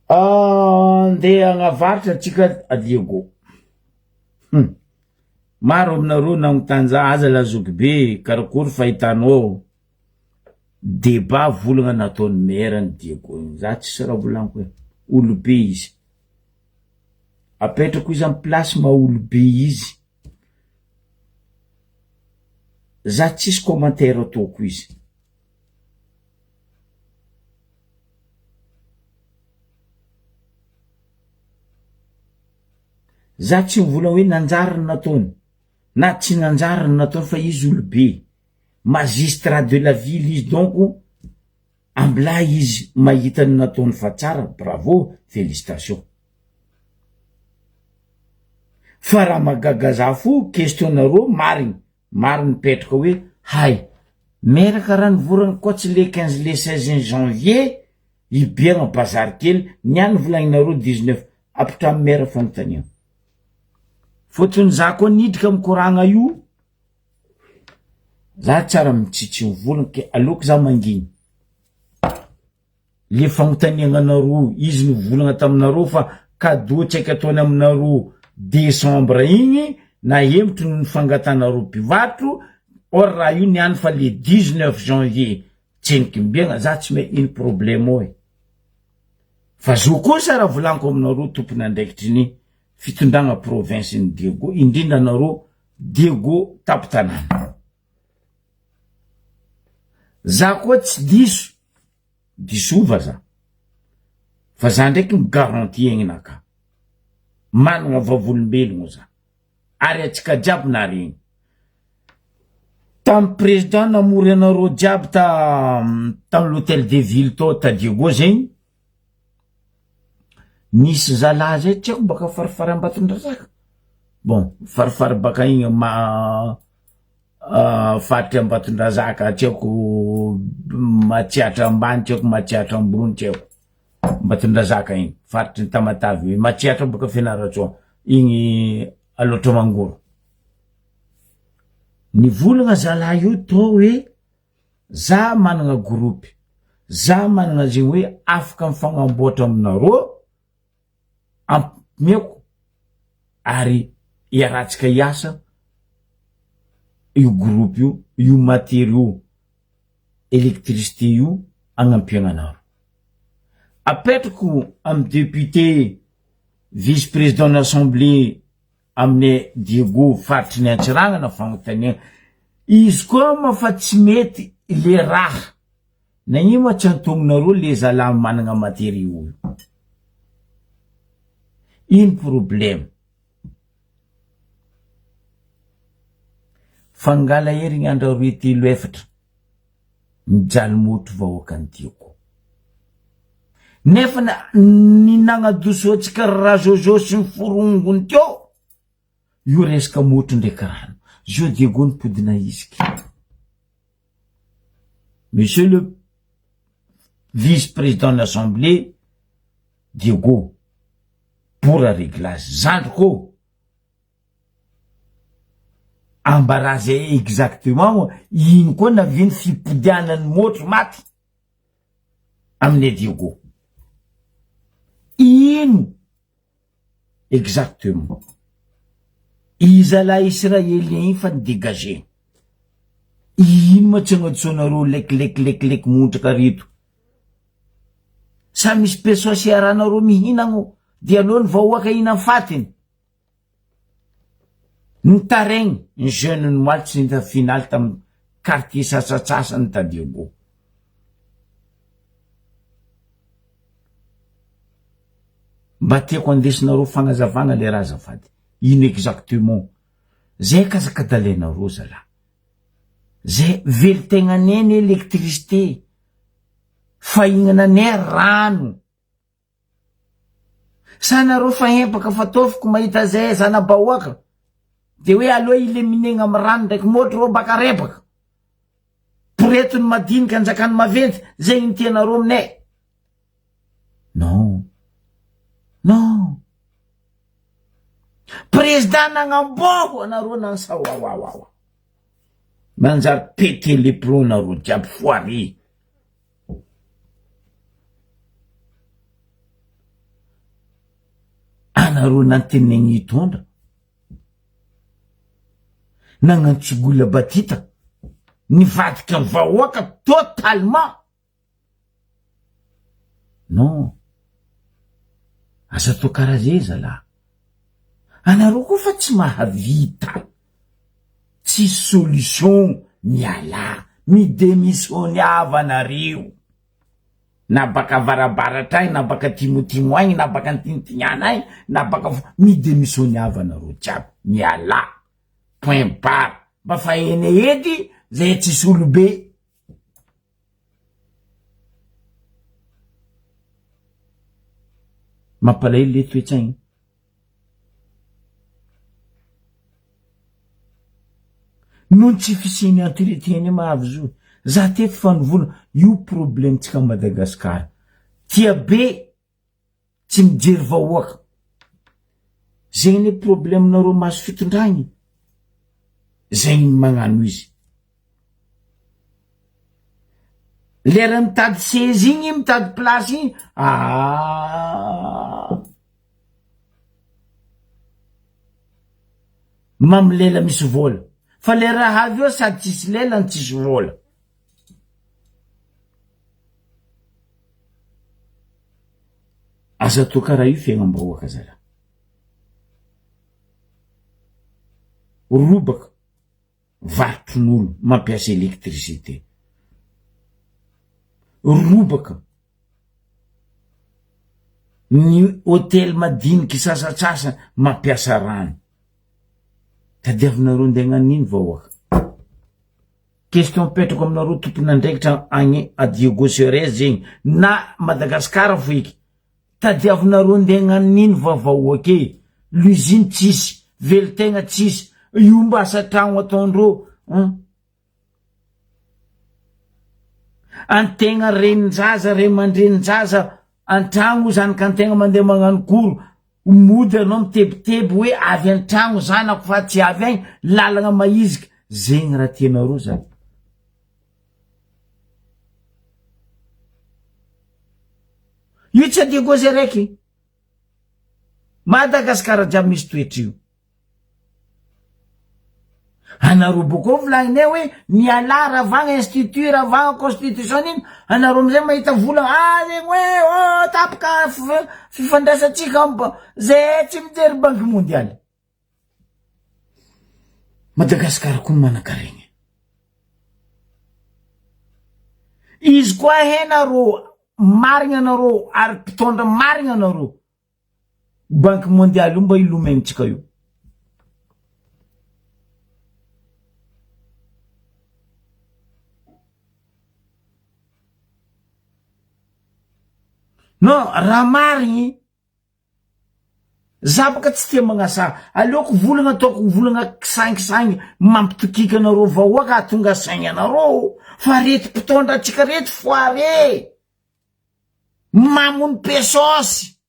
Andeha agnavaratra antsika a Diego. Hum. Maro aminareo nagnontany za aza la zoky be karakory fahitanao debat volagna nataony maire ny Diego igny za tsisy raha volaniko e olobe izy apetrako izy amy place maha olobe izy za tsisy commentaire ataoko izy. Za tsy mivola hoe nanjary ny nataony na tsy nanjary ny nataony fa izy olobe, magistrat de la ville izy donc ambilà izy mahita ny nataony fa tsara bravo felicitation. Fa raha mahagaga za fo question nareo marigny maro mipetraka hoe hay maire karaha nivoragna koa tsy le 15 le 16 janvier Ibiagna bazary kely ny any volagninareo 19 apitrano maire fanontaniana. Fotony za koa nidrika mikoragna io za tsara mitsitsy mivolagna ke aleoko za mangigny. Le fagnontaniagna anareo izy nivolagna taminareo fa cadeau tsy haiko ataony aminareo décembre igny nahemotro noho ny fangatanareo mpivarotro or raha io niany fa le 19 janvier Tseniky-mbiagna za tsy mahay ino problème ao e! Fa zo kosa raha volaniko aminareo tompon'andraikitry ny fitondragna province ny Diego indrindra anareo Diego tampon-tanàna. Za koa tsy diso, disova za, fa za ndraiky mi-garantie aignanakahy, managna vavolombelogno za. ary atsika jiaby naregny tamy président namory anareo jiaby ta tamy l'hotel de ville tao ta Diego zegny nisy zalahy zay tsy haiko baka farifary Ambatondrazaka bon farifary baka igny ma faritry Ambatondrazaka tsy haiko Matsiatra ambany tsy haiko Matsiatra ambony tsy haiko Ambatondrazaka igny faritry ny Tamatave Matsiatra baka Fianarantsoa igny Alaotra Mangoro. Nivolagna zalahy io tô hoe za managna groupe, za managna zegny hoe afaka mifagnamboatra aminareo ampimeko ary iarahantsika hiasa io groupe io, io materiaux électricité io agnampiagna anareo. Apetrako amy député vice président ny assemblée amin'i Diego faritry ny Antsiranana fagnontaniana izy koa ma fa tsy mety le raha nagnino ma tsy antognonareo le zalahy managna materiaux io ino problème fangala herigny andro aroe telo efatra Mijaly motro vahoakan'i Diego. Nefa ny nagnadosoantsika Rajojo sy ny forongony teo, io resaka motro ndraiky rano. Zio Diego nipodina iziky. Monsieur le vice-président de l'Assemblée, Diego, pour réglage. Zandriko ô! Ambarà zay exactement moa ino koa naviany fipodianany motro maty amin'i Diego ino exactement i zalahy israelien iny fa ni-degager. Ino ma tsy agnantsoanareo lekilekilekilek montraka reto? Sa misy pesos iarahanareo mihinagno de aleo ny vahoaka hihinam fatiny? Nitaregny ny jeune ny moaly tsy nita finaly tam quartier sasatsasany ta Diego. Mba tiako andesinareo fagnazavagna le raha azafady. Ino exactement? Zay kazakadalenareo zalah. Zay velontegnanay ny électricité, fahignananay rano. Sa nareo fa hempaka fa tôfiko mahita zay zana-bahoaka de hoe aleo ileminegna amy rano ndraiky môtro reo baka rebaka. Poretin'ny madinika anjakan'ny maventy, zegny ny tianareo aminay. Non. Non. Président nagnamboho anareo nansawawawawa. Manjary péter les plombs nareo jiaby foiré. Anareo nantenegny hitondra. Nagnantsogola batita. Nivadika vahoaka totalement. Non. Aza atao karaha zay zalahy. Anareo koa fa tsy mahavita. Tsisy solution mialà. Midemissioniava nareo. Na baka avarabaratra agny, na baka atimotimo agny, na baka antintignana agny, na baka midemissioniava nareo jiaby. Mialà. Point barre. Mba fa eny edy zay tsisy olobe. Mampalahelo le toetsaigny. Noho ny tsy fisian'ny entretien mahavy zo. Za teto fa nivola io problème tsika Madagascar. Tia be tsy mijery vahoaka. Zegny anie problème nareo mahazo fitondragna e. Zegny ny magnano izy. Lera mitady seza igny, mitady place igny, ah! Mamilela misy vôla. Fa lera avy eo sady tsisy lela no tsisy vôla. Aza atao karaha io fiaignam-bahoaka zalahy. Robaka, varotrin'olo mampiasa électricité. Robaka, ny hôtel madiniky sasatsasany mampiasa rano. Tadiavinareo ndeha hagnano ino vahoaka? Question apetrako aminareo tompon'andraikitra agny a Diego Suarez zegny na Madagascar foiky tadiavinareo ndeha hagnano ino va vahoaka e? L'usine tsisy, velon-tegna tsisy, io mba asa tragno ataondreo an! Antegna renin-jaza ray aman-drenin-jaza an-tragno zanak'antegna mandeha magnano cours Mody anao mitebiteby hoe avy an-tragno zanako fa tsy avy agny, lalagna mahiziky, zegny raha tianareo zany. Io tsy Diego zay raiky. Madagascar jiaby misy toetra io. Anareo boko volagninay hoe mialà ravagna institut ravagna constitution iny anareo amizay mahita vola ah zegny hoe oh tapaka fifandraisantsika am zay tsy mijery banque mondiale. Madagascar koa manankaregna. Izy koa he nareo marigna anareo ary mpitondra marigna anareo. Banque mondiale io mba ilomentsika io. Non, raha marigny, za baka tsy tia magnasa, aleoko volagna ataoko volagna kisangisangy mampitokiky anareo vahoaka hahatonga saigny anareo, fa reto mpitondra antsika reto foire. Mamono pesos.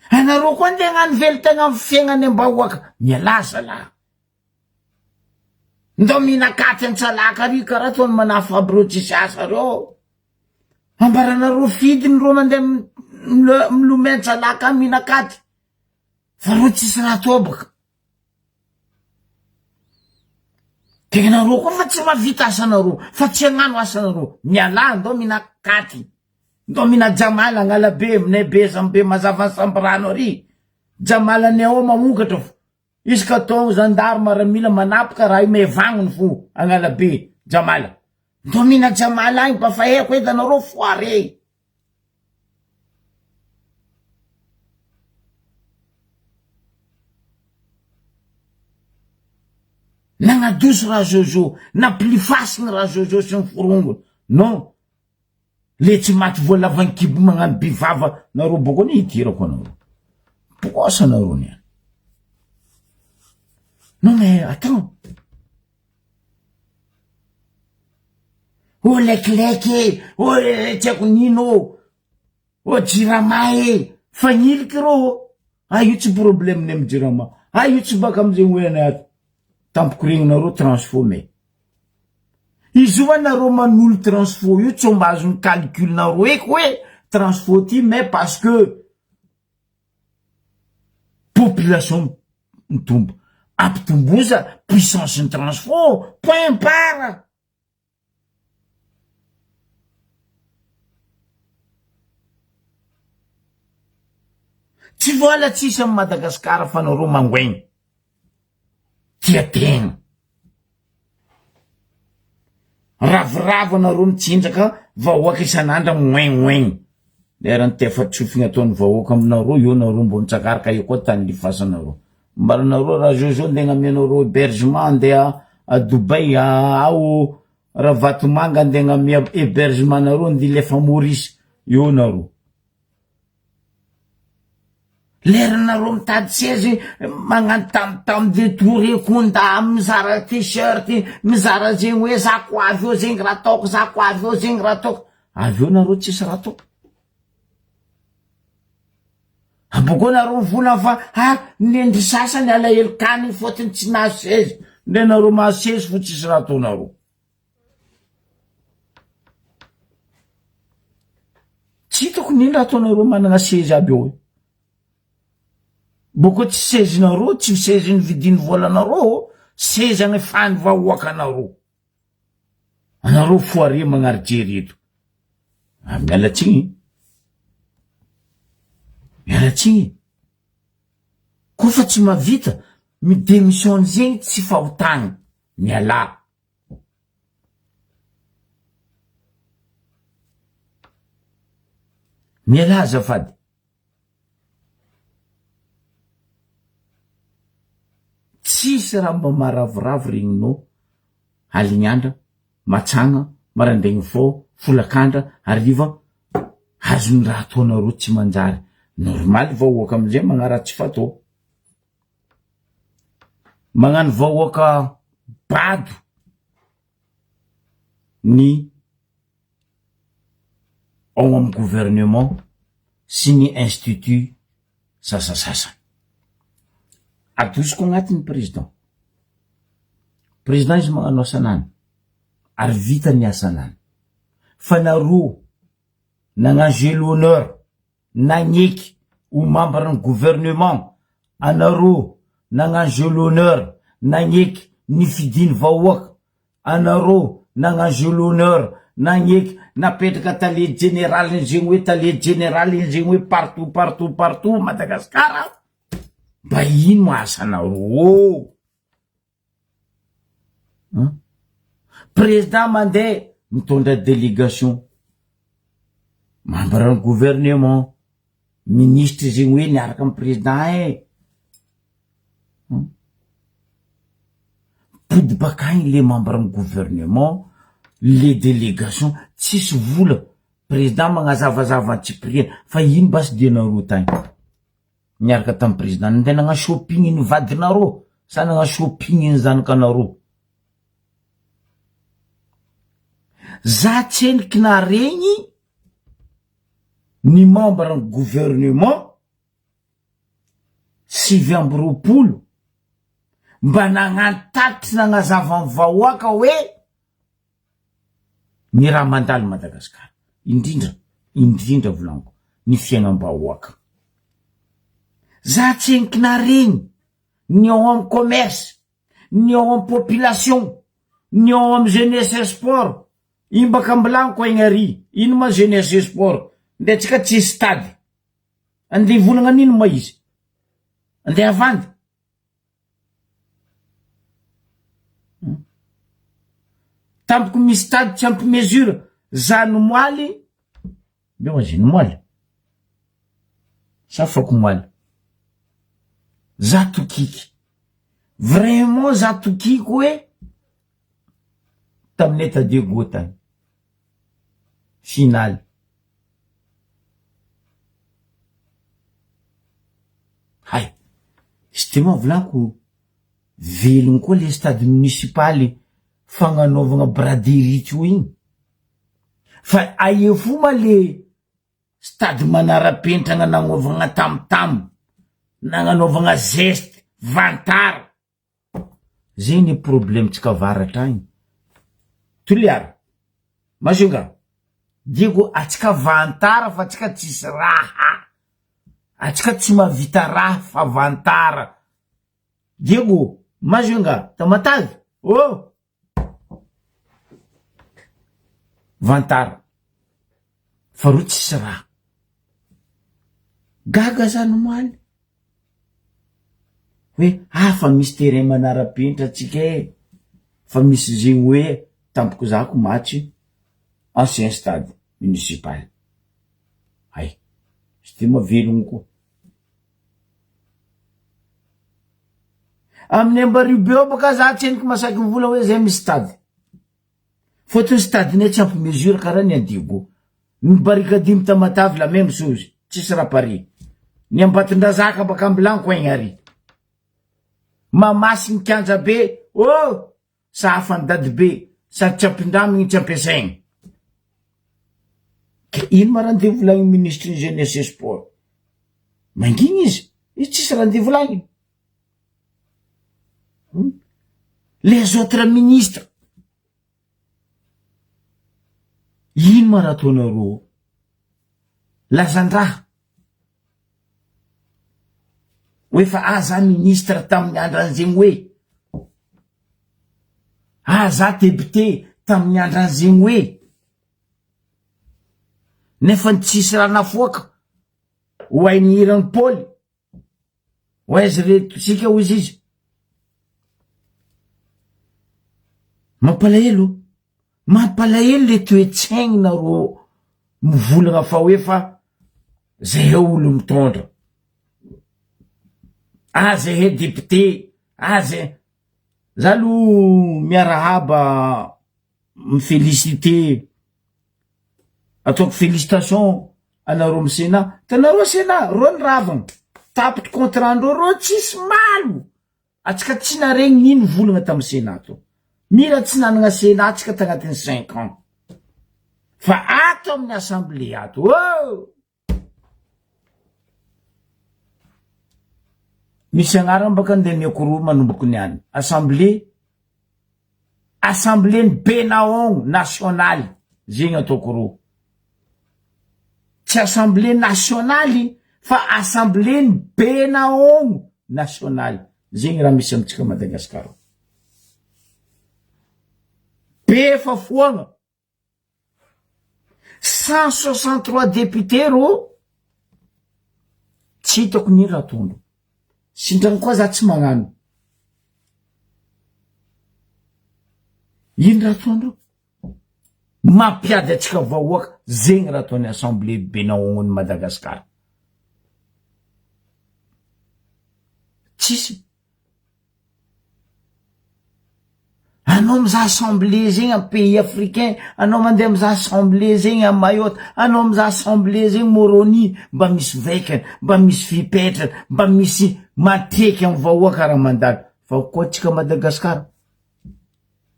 Anareo koa ndeha hagnano velon-tegna amin'ny fiaignany am-bahoaka. Mialà zalahy. Ndao mihinan-katy an-tsalaka ary karaha toa ny manafo aby reo tsisy asa reo. Ambaranareo fidiny reo mandeha milomay an-tsalaka mihinan-katy. Fa reo tsisy raha atao baka. Ke nareo koa fa tsy mahavita asanareo, fa tsy hagnano asanareo. Mialà ndao mihina katy, ndao mihina jamala agnalabe, aminay be zambe mazava sambirano ary. Jamala anay ao mamokatra fo. Isaka taogno zandary maramila manapaka raha io mevagnony fo agnalabe jamala. Ndao mihina jamala agny mba fa haiko edy anareo foire. Nagnadoso Rajojo, nampilifasiny Rajojo sy ny forongony. Non, le tsy maty voalavan-kibo magnano be vava nareo boko anie hidirako anareo. Boss anareo niany. Non mais attends. Oh lekileky e, oh tsy haiko nino ô, oh jirama e, fagniliky rô ô, ah io tsy problème-ny amy jirama, ah io tsy baka amizay hoe anay ato, tampoko regninareo transfo mais izy io anareo manolo transfo io tsy mba azon'ny calcul-nareo eky hoe transfo ty mais parce que population mitombo, ampitomboza puissance ny transfo, point barre. Tsy vola tsisy am Madagascar fa nareo mangoegny. Tia tegna. Ravoravo anareo mitsinjaka vahoaka isan'andra moegnoegny. Lera ny tefa-tsofigna ataon'ny vahoaka aminareo eo nareo mbo mitsakaraka eo koa tany lifasanareo. Ambaranareo raha zao zao ndeha agnamianareo hebergement andeha a Dubaï ao Ravatomanga andeha agnamia hebergement nareo andeha hilefa Maurice eo nareo. Leranareo mitady sezy magnano tam tam de torekonda mizara t-shirt mizara zegny hoe za ko avy eo zegny raha ataoko za ko avy eo zegny raha ataoko avy eo nareo tsisy raha atao. Abôkeo nareo mivolagna fa ha nendry sasany alahelo kanigny fôtony tsy nahazo sezy ndre nareo mahazo sezy fo tsisy raha ataonareo. Tsy hitako n'ino raha ataonareo manana sezy aby eo e. Boko tsy sezinareo, tsy sezy nividian'ny volanareo, sezy agnefan'ny vahoakanareo. Anareo foire magnary jery eto. Ah, miala tsiny. Miala tsiny. Koa fa tsy mahavita, mi-démissionne zegny tsy fahotagna. Mialà. Mialà azafady. Tsisy raha mba maharavoravo regninao alignandra, matsagna, marandraigny vao, folakandra, hariva, azon'ny raha ataonareo tsy manjary. Normaly vahoaka amizay magnaratsy fatao. Magnano vahoaka bado ny ao amin'ny gouvernement sy ny institut sasasasany. Adosiko agnatin'ny président. Président izy magnano asanany ary vita ny asanany. Fa nareo nagnano jeu l'honneur nagneky ho membre ny gouvernement anareo nagnano jeu l'honneur nagneky nifidiny vahoaka anareo nagnano jeu l'honneur nagneky napetraka tale jeneraly zegny hoe tale jeneraly zegny hoe partout partout partout Madagascar mba ino asanareo Président mandeha mitondra délégation, membre ny gouvernement, ministre zegny hoe niaraka amy président e, mipody bakagny le membre ny gouvernement, le délégation, tsisy vola, président magnazavazava antsipiriany fa ino basy dianareo tagny? Niaraka tamin'ny président nandeha nagnano shopping ny vadinareo sa nagnano shopping ny zanakanareo? Za tsendriky naregny ny membre ny gouvernement 29 mba nagnano tatitry nagnazava ny vahoaka hoe ny raha mandalo Madagascar indrindra indrindra volaniko ny fiaignam-bahoaka za tsendriky naregny ny ao amy commerce ny ao amy population. Ny ao am jeunesse et sport, ino baka ambilaniko aigny ary, ino ma jeunesse et sport, nde tsika tsisy stade, andeha hivolagna an'ino ma izy, andeha havandy. Tampoko misy stade tsy ampy mesure, za nomoaly, mbeo aza nomoaly, sa fako moaly, za tokiky, vraiment za tokiky hoe taminay ta Diego tany, finale. Hay! Izy ty moa volako velogno koa le stade municipal fagnanaovagna braderie teo igny fa aia fo ma le stade manara-penitra nagnanaovagna tam-tam, nagnanaovagna zeste, vantara. Zay ny problème tsika avaratra agny. Toliara, Majunga, Diego atsika vantara fa atsika tsisy raha. Atsika tsy mahavita raha fa vantara. Diego, Majunga, Tamatave, oh! Vantara fa reo tsisy raha. Gaga zany omaly hoe ah fa misy terrain manara-penitra atsika e, fa misy zegny hoe tampoko za ko match ancien stade municipal, hay izy ty moa velogno koa. Amin'ny Ambaribe eo bôka za tsendriky masaky mivola hoe zay misy stade. Fôtony stade-nay tsy ampy mesure karaha ny an'i Diego. Ny Barikadimy Tamatave la même chose, tsisy raha pare. Ny Ambatondrazaka baka Ambilanko aigny ary. Mahamasina kianja be, oh! Sahafan'i dadibe sady tsy ampindramigny tsy ampiasaigny. Ka ino ma rendez-vous volagniny ministre ny jeunesse et sport? Mangigny izy, izy tsisy rendez-vous volagniny. Hmm? Les autres ministres, ino ma raha ataonareo? Lazan-draha. Hoe fa ah za ministre tamin'ny andran'zegny hoe, ah za député tamin'ny andran'zegny hoe, nefa ny tsisy raha nafoaka ho hain'ny hiran'i Paoly, ho aiza reto tsika hozy izy. Mampalahelo. Mampalahelo le toe-tsaigny nareo mivolagna fa hoe fa zahay olo mitondra, ah zahay député, ah zay, za aloha miarahaba mi-feliciter, ataoko felicitation anareo amy sénat, hitanareo sénat, reo ny raviny, tapitry contrat-ndreo reo tsisy malo. Atsika tsy naregny nino volagna tam senat to. Mila tsy nanagna senat tsika tagnatin'ny cinq ans. Fa ato amin'ny assemblée ato oh! Misy agnarana baka ndeha ameko roa manomboko niany. Assemblée Assemblée ny Benaogno nasionaly zegny ataoko roa. Tsy assemblée nasionaly fa assemblée ny Benaogno nasionaly zegny raha misy amintsika Madagascar. Be fa foagna. 163 députés rô tsy hitako ny raha ataondreo. Sindrany koa za tsy magnano. Ino raha ataondreo? Mampiady antsika vahoaka zegny raha ataon'ny assemblée Benahognon'i Madagascar. Tsisy. Anao mizaha assemblée zegny am pays africain, anao mandeha mizaha assemblée zegny à Mayotte, anao mizaha assemblée zegny Moroni, mba misy vaikany, mba misy fipetrany, mba misy matreky am vahoaka raha mandalo, fa koa tsika Madagascar,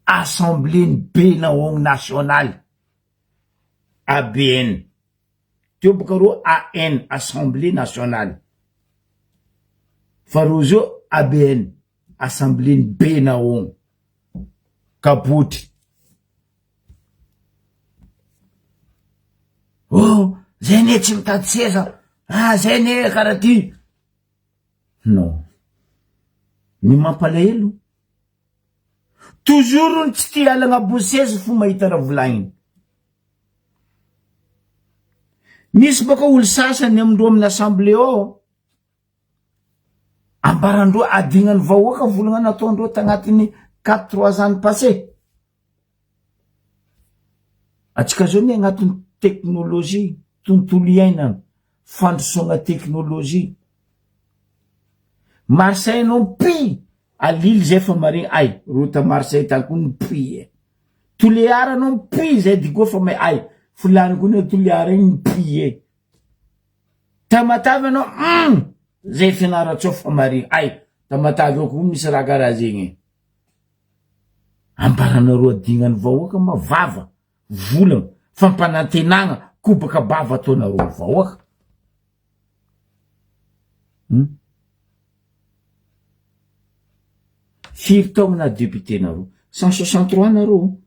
assemblée ny Benaogno nasionaly, ABN. Teo boka reo AN, Assemblée Nationale. Fa reo zao ABN, Assemblée ny Benaogno. Kabotry. Oh, zay ne tsy mitady seza. Ah, zay ne karaha ty. Non. Ny mampalahelo. Toujours ny tsy tia alagna bosesy fo mahita raha volagniny. Misy bôka olo sasany amindreo amin'ny assemblée ao, ambarandreo adignan'ny vahoaka volagna nataondreo tagnatin'ny quatre trois ans passé. Atsika zao anie agnatin'ny teknolojia, tontolo iainana, fandrosoagna teknolojia. Marseille anao mpi à Lille zay fa maregny ay route Marseille tany koa mpi e. Tulear anao mpi zay digo fa may ay fulany koa ny Tulear igny mpi e. Tamatave anao hum zay Fianarantsoa fa maregny ay Tamatave ao koa misy raha karaha zegny e. Ambaranareo adignan'ny vahoaka ma vava, volagna, fampanantenagna, kobaka bava ataonareo vahoaka. Hum. Firy taogno na député nareo? 163 nareo.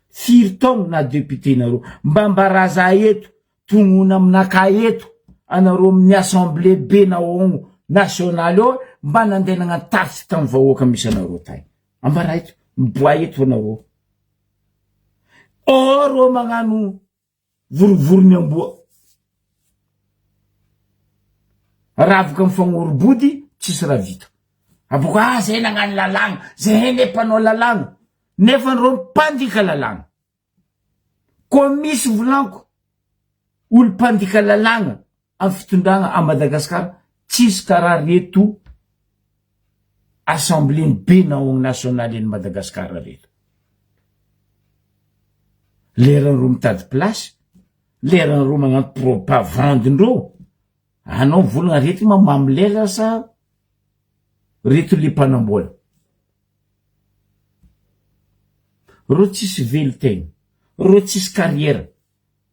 Firy taogno na député nareo? Mba ambaraza eto, tognona aminakahy eto, anareo amin'ny assemblée be naogno nationale eo, mba nandeha nagnano tatitra tamin'ny vahoaka misy anareo tagny. Ambara eto, miboaha eto anareo. Or reo magnano Vorivoriny amboa. Ravoka mifagnoro-body, tsisy raha vita. Aboaka, ah, zay nagnano lalàgna, zay anie mpanao lalàgna. Nefa reo mpandika lalàgna. Koa misy volaniko, olo mpandika lalàgna amy fitondragna a Madagascar, tsisy karaha reto assemblée ny be naogny nationale ny Madagascar reto. Leran'ireo mitady place, leran'ireo magnano propagande-ndreo, anao mivolagna reto ma mamy lela sa reto le mpanambola? Reo tsisy velon-tegna, reo tsisy carrière,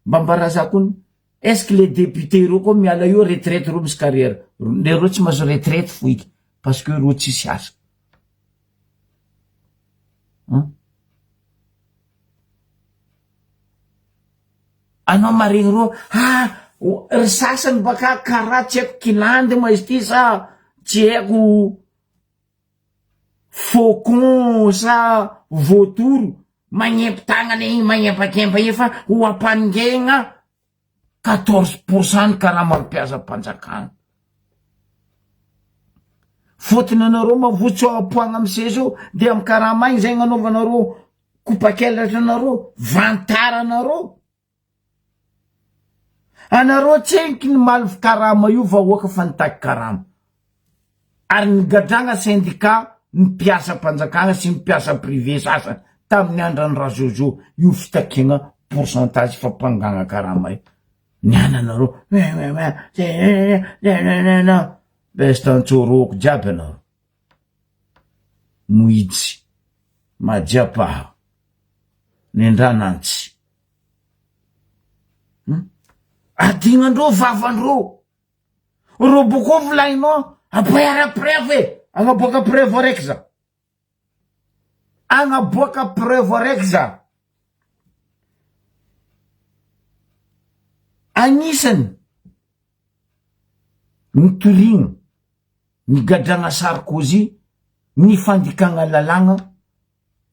mba ambaraza koa est ce que le député reo koa miala eo retraite reo misy carrière, le reo tsy mahazo retraite foiky parce que reo tsisy asa. Hum. Anao maregny reo, ah ry sasany baka karaha tsy haiko kilandy ma izy ty sa tsy haiko faucon sa vautour magnempy tagnana igny magnempakempa igny fa ho ampaningegna 14 pourcent ny karama mpiasam-panjakana. Fotony anareo mavotso apoagna amy seza io de amy karama igny zay agnanaovanareo kopakelatra anareo, vantara anareo. Anareo tsenky ny maly karama io vahoaka fa nitaky karama. Ary nigadragna syndicat ny mpiasam-panjakana sy ny mpiasa privé sasany tamin'ny andran'i Rajojo io fitakiagna pourcentage fampangagna karama io. Ny ananareo besta antsôrôko jiaby anareo. Moitsy, Majiapaha, Nendranantsy. Adignandreo vavandreo. Robocop volagnino apoera preuve e! Agnaboaka preuve araiky za. Agnaboaka preuve araiky za. Agnisany nitoriana, nigadragna Sarkozy ny fandikagna lalàgna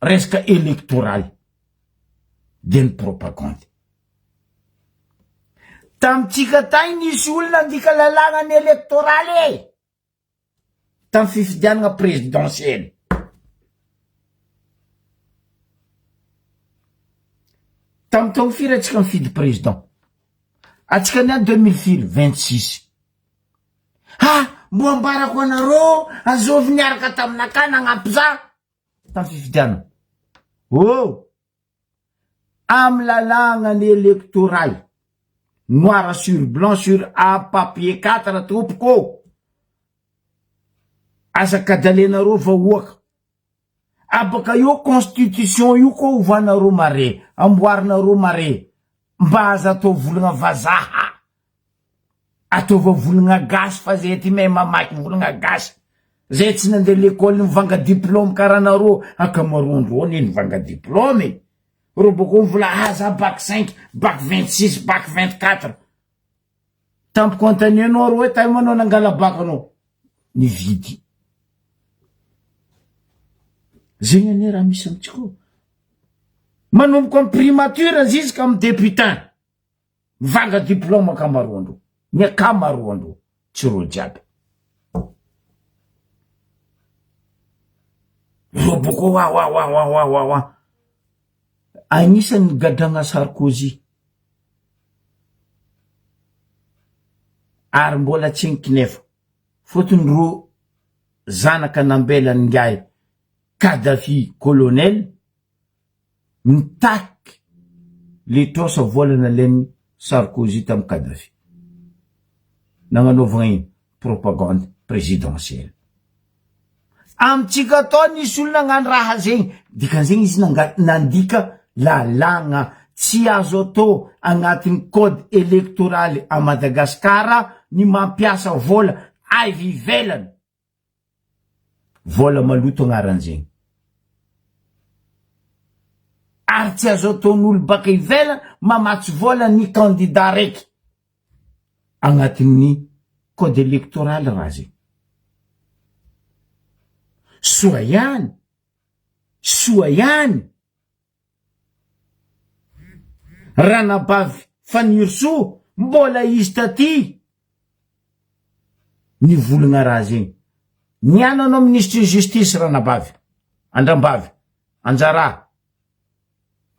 resaka elektoraly de ny propagande. Tamintsika tagny nisy olona nandika lalàgna ny elektoraly e! Tamin'ny fifidianana présidentielle. Tamin'ny taogno firy atsika nifidy président? Atsika niany 2000 firy? 26. Ha! Mbo ambarako anareo, azovy niaraka taminakahy nagnampy za tamin'ny fifidianana. Oh! Amy lalàgna ny elektoraly, noir sur blanc sur A papier 4 tompoko ô! Aza kadalenareo vahoaka. Abaka eo constitution io koa ovanareo mare, amboarinareo mare, mba aza atao volagna vazaha. Ataova volagna gasy fa zay aty mahay mamaky volagna gasy. Zay tsy nandeha lekôly nivanga diplôme karaha anareo, ankamaroandreo anie nivanga diplôme e. Reo bôkô mivola ah za bac cinq, bac 26, bac 24. Tampoko anontanianao reo hoe taia anao nangala bac anao? Nividy. Zegny anie raha misy amintsika ao. Manomboka amin'ny primature ziska amin'ny députin. Mivanga diplôme ankamaroandreo. Ny ankamaroandreo, tsy reo jiaby. Reo boko wa wa wa wa wa wa wa. Agnisan'ny gadragna Sarkozy. Ary mbola tsy nikinefa. Fotony ro zanaka nambelan'ingahy Kadhafi colonel mitaky le trosa vola nalain'i Sarkozy tam Kadhafi. Nagnanaovagna ino? Propagande présidentielle. Amintsika atao nisy olo nagnano raha zegny, dikan'zegny izy nanga- nandika lalàgna tsy azo atao agnatin'ny code électoral à Madagascar ny mampiasa vola avy ivelany. Vola maloto agnaran'zegny. Ary tsy azo ataon'olo baka ivelany mamatsy vola ny candidat raiky. Agnatin'ny code électoral raha zegny. Soa ihany, soa ihany Ranabavy Fanirisoa mbola izy taty nivolagna raha zegny. Niany anao minisitry ny justice ranabavy, andrambavy, anjara,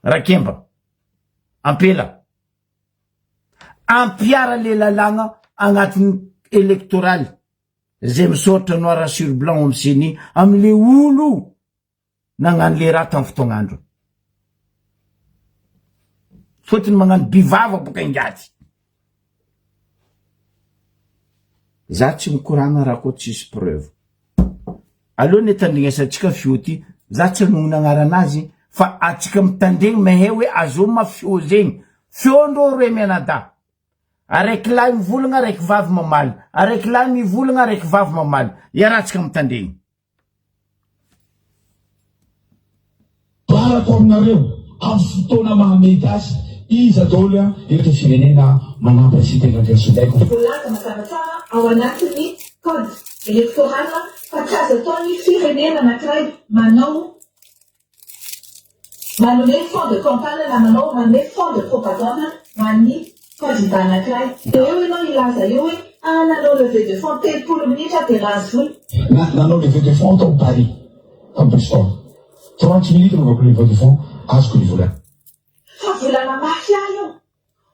rakemba, ampela. Ampiara le lalàgna agnatin'ny électoral zay misoratra noir sur blanc am ceni amle olo nagnano le raha tam fotoagn'androny. Fôtony magnano bivava boka ingaty. Za tsy mikoragna raha koa tsisy preuve. Aleo anie tandrignesantsika feo ty, za tsy hanognona agnaranazy fa atsika mitandregny mahay hoe azô ma feo zegny, feondreo roe mianadahy, araiky lahy mivolagna araiky vavy mamaly, araiky lahy mivolagna araiky vavy mamaly, iarahantsika mitandregny. Ambarako aminareo amin'ny fotoana mahamety azy iza daholo an ireto firenena manampy an'i Siteny Randrianasoloaiko. Voalaza mazava tsara ao anatin'ny code électoral fa tsy azo atao ny firenena anankiray manao manome fonds de campagne na manao manome fonds de propagande ho an'ny candidat anankiray. Dia eo ianao hilaza eo hoe ah nanao levée de fonds 30 minitra dia nahazo vola. Na nanao levée de fonds tao Paris, tao Bristol. 30 minutes nanaovako levée de fonds, azoko ny vola. Fa volana mafia io.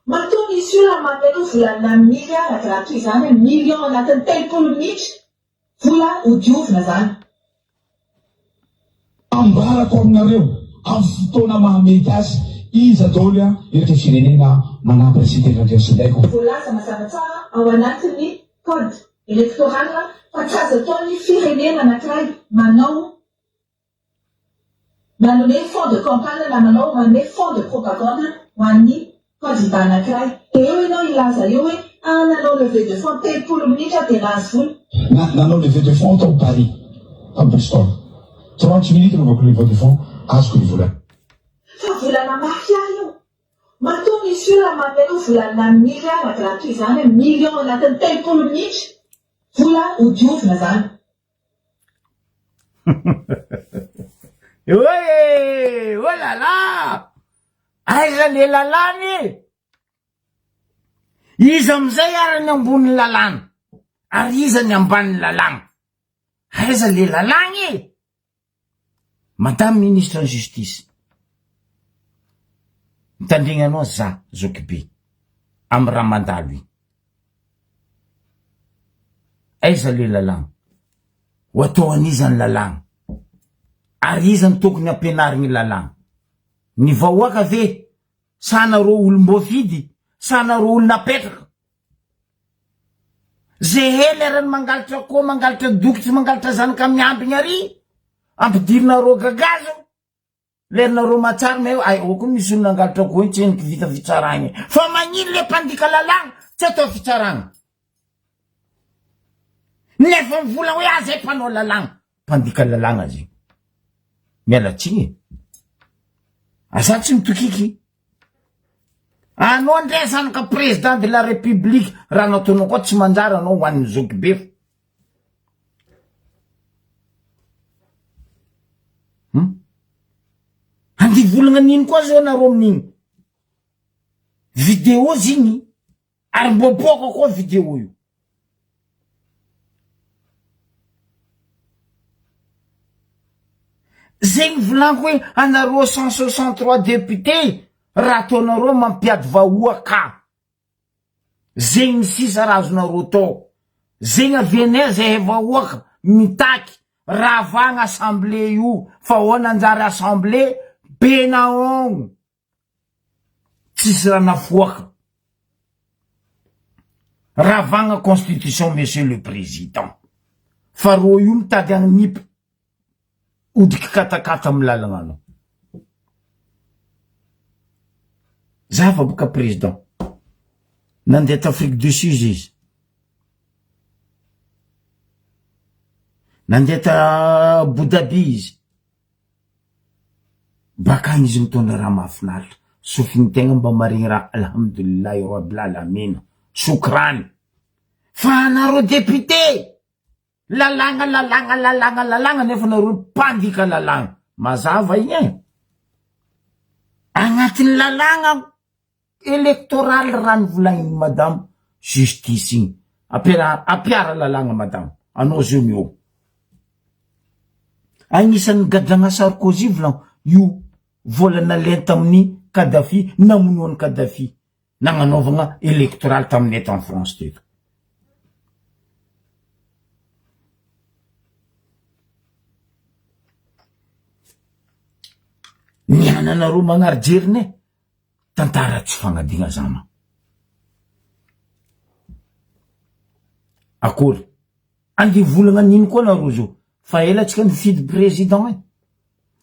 Matoa misy olona manome anao volana milliard raha toy izany million anatin'ny 30 minitra. Vola ho diovina zany. Ambarako aminareo amin'ny fotoana mahamety azy iza daholo an ireto firenena manampy an'i Siteny Randrianasoloaiko. Voalaza mazava tsara ao anatin'ny code électoral fa tsy azo atao ny firenena anankiray manao Manome fonds de campagne na manao manome fonds de propagande ho an'ny candidat anankiray. Dia eo ianao hilaza eo hoe ah nanao levée de fonds 30 minitra dia nahazo vola. Na nanao levée de fonds tao Paris, tao Bristol. 30 minutes nanaovako levée de fonds, azoko ny vola. Fa volana mafia io. Matoa misy olona manome anao volana milliard raha toy izany million anatin'ny 30 minitra. Vola ho diovina zany. Oe! Oh là là! Aiza le lalàna e? Iza amizay ary ny ambonin'ny lalàna? Ary iza ny ambanin'ny lalàna? Aiza le lalàna e? Madame ministre ny justice, mitandregna anao za zokibe amy raha mandalo igny. Aiza le lalàgna? Ho atao an'iza ny lalàgna? Ary iza no tokony ampianarigny lalàgna? Ny vahoaka ve sa nareo olom-boafidy sa nareo olona apetraka? Ze hely arany mangalatra akoho, mangalatra dokotsy, mangalatra zanaka miambigny ary, ampidirinareo gagazo, lerinareo mahatsara mais ay ao koa misy olona nangalatra akoho iny tsy henoko vita fitsaragna fa magnino le mpandika lalàgna tsy atao fitsaragna nefa mivola hoe ah zay mpanao lalàgna mpandika lalàgna zegny miala tsiny e aza tsy mitokiky Anao ndray zanaka président de la république raha nataonao koa tsy manjary anao hoan'ny zokibe fo. Andeha hivolagna an'ino koa zao anareo amin'igny? Video zigny ary mbo aboaka koa video io. Zegny volaniko hoe anareo 163 députés raha ataonareo mampiady vahoaka. Zegny sisa raha azonareo atao. Zegny avianay zahay vahoaka mitaky ravagna assemblée io fa ahoana anjary assemblée be naogno. Tsisy raha nafoaka. Ravagna constitution monsieur le président. Fa rô io mitady hagnipy hodiky katakata amy lalagna anao. Za fa boka président. Nandeha t'Afrique du Sud izy. Nandeha ta Abu Dhabi izy. Bakagny izy mitondra raha mahafinaritra. Sofiny tegna mba maregny raha alhamdoulillahi rabbil alamina. Sokrany. Fa anareo député Lalàgna lalàgna lalàgna lalàgna nefa nareo mpandika lalàgna. Mazava igny e. Agnatin'ny lalàgna électoral raha novolagnin'i madame justice igny. Ampiara ampiara lalàgna madame. Anao zao miô. Agnisan'ny gadragna Sarkozy volagno io vola nalainy tamin'ny Kadhafi namonoan'i Kadhafi. nagnanaovagna electoral taminay tany France teto. Ny ananareo magnary jerinay, tantara tsy fagnadigna zama. Akory, andeha volagna an'ino koa nareo zao, fa ela tsika nifidy président e.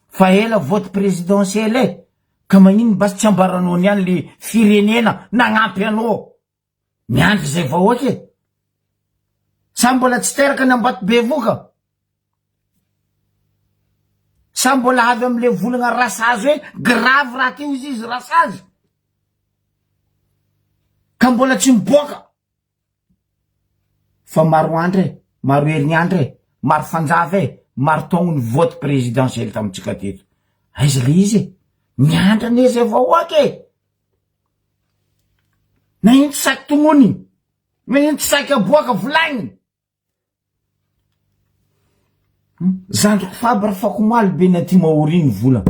Fa ela vote présidentiel e! Ka magnino basy tsy ambaranao niany le firenena nagnampy anao miandry zay vahoaka e! Sa mbola tsy teraka ny Ambatobevoka? Sa mbola avy amle volagna rasazy hoe grave raha teo izy izy rasazy? Ka mbola tsy miboaka? Fa maro andro e, maro herignandro e, maro fanjava e, maro taogno ny vote présidentiel tamintsika teto. Aiza le izy e? Miandry anie zay vahoaka e! Na ino tsy saky tognoniny, na ino tsy saky aboaka volagniny. Zandriko Fabre fakomaly be ny aty Maoria ny vola.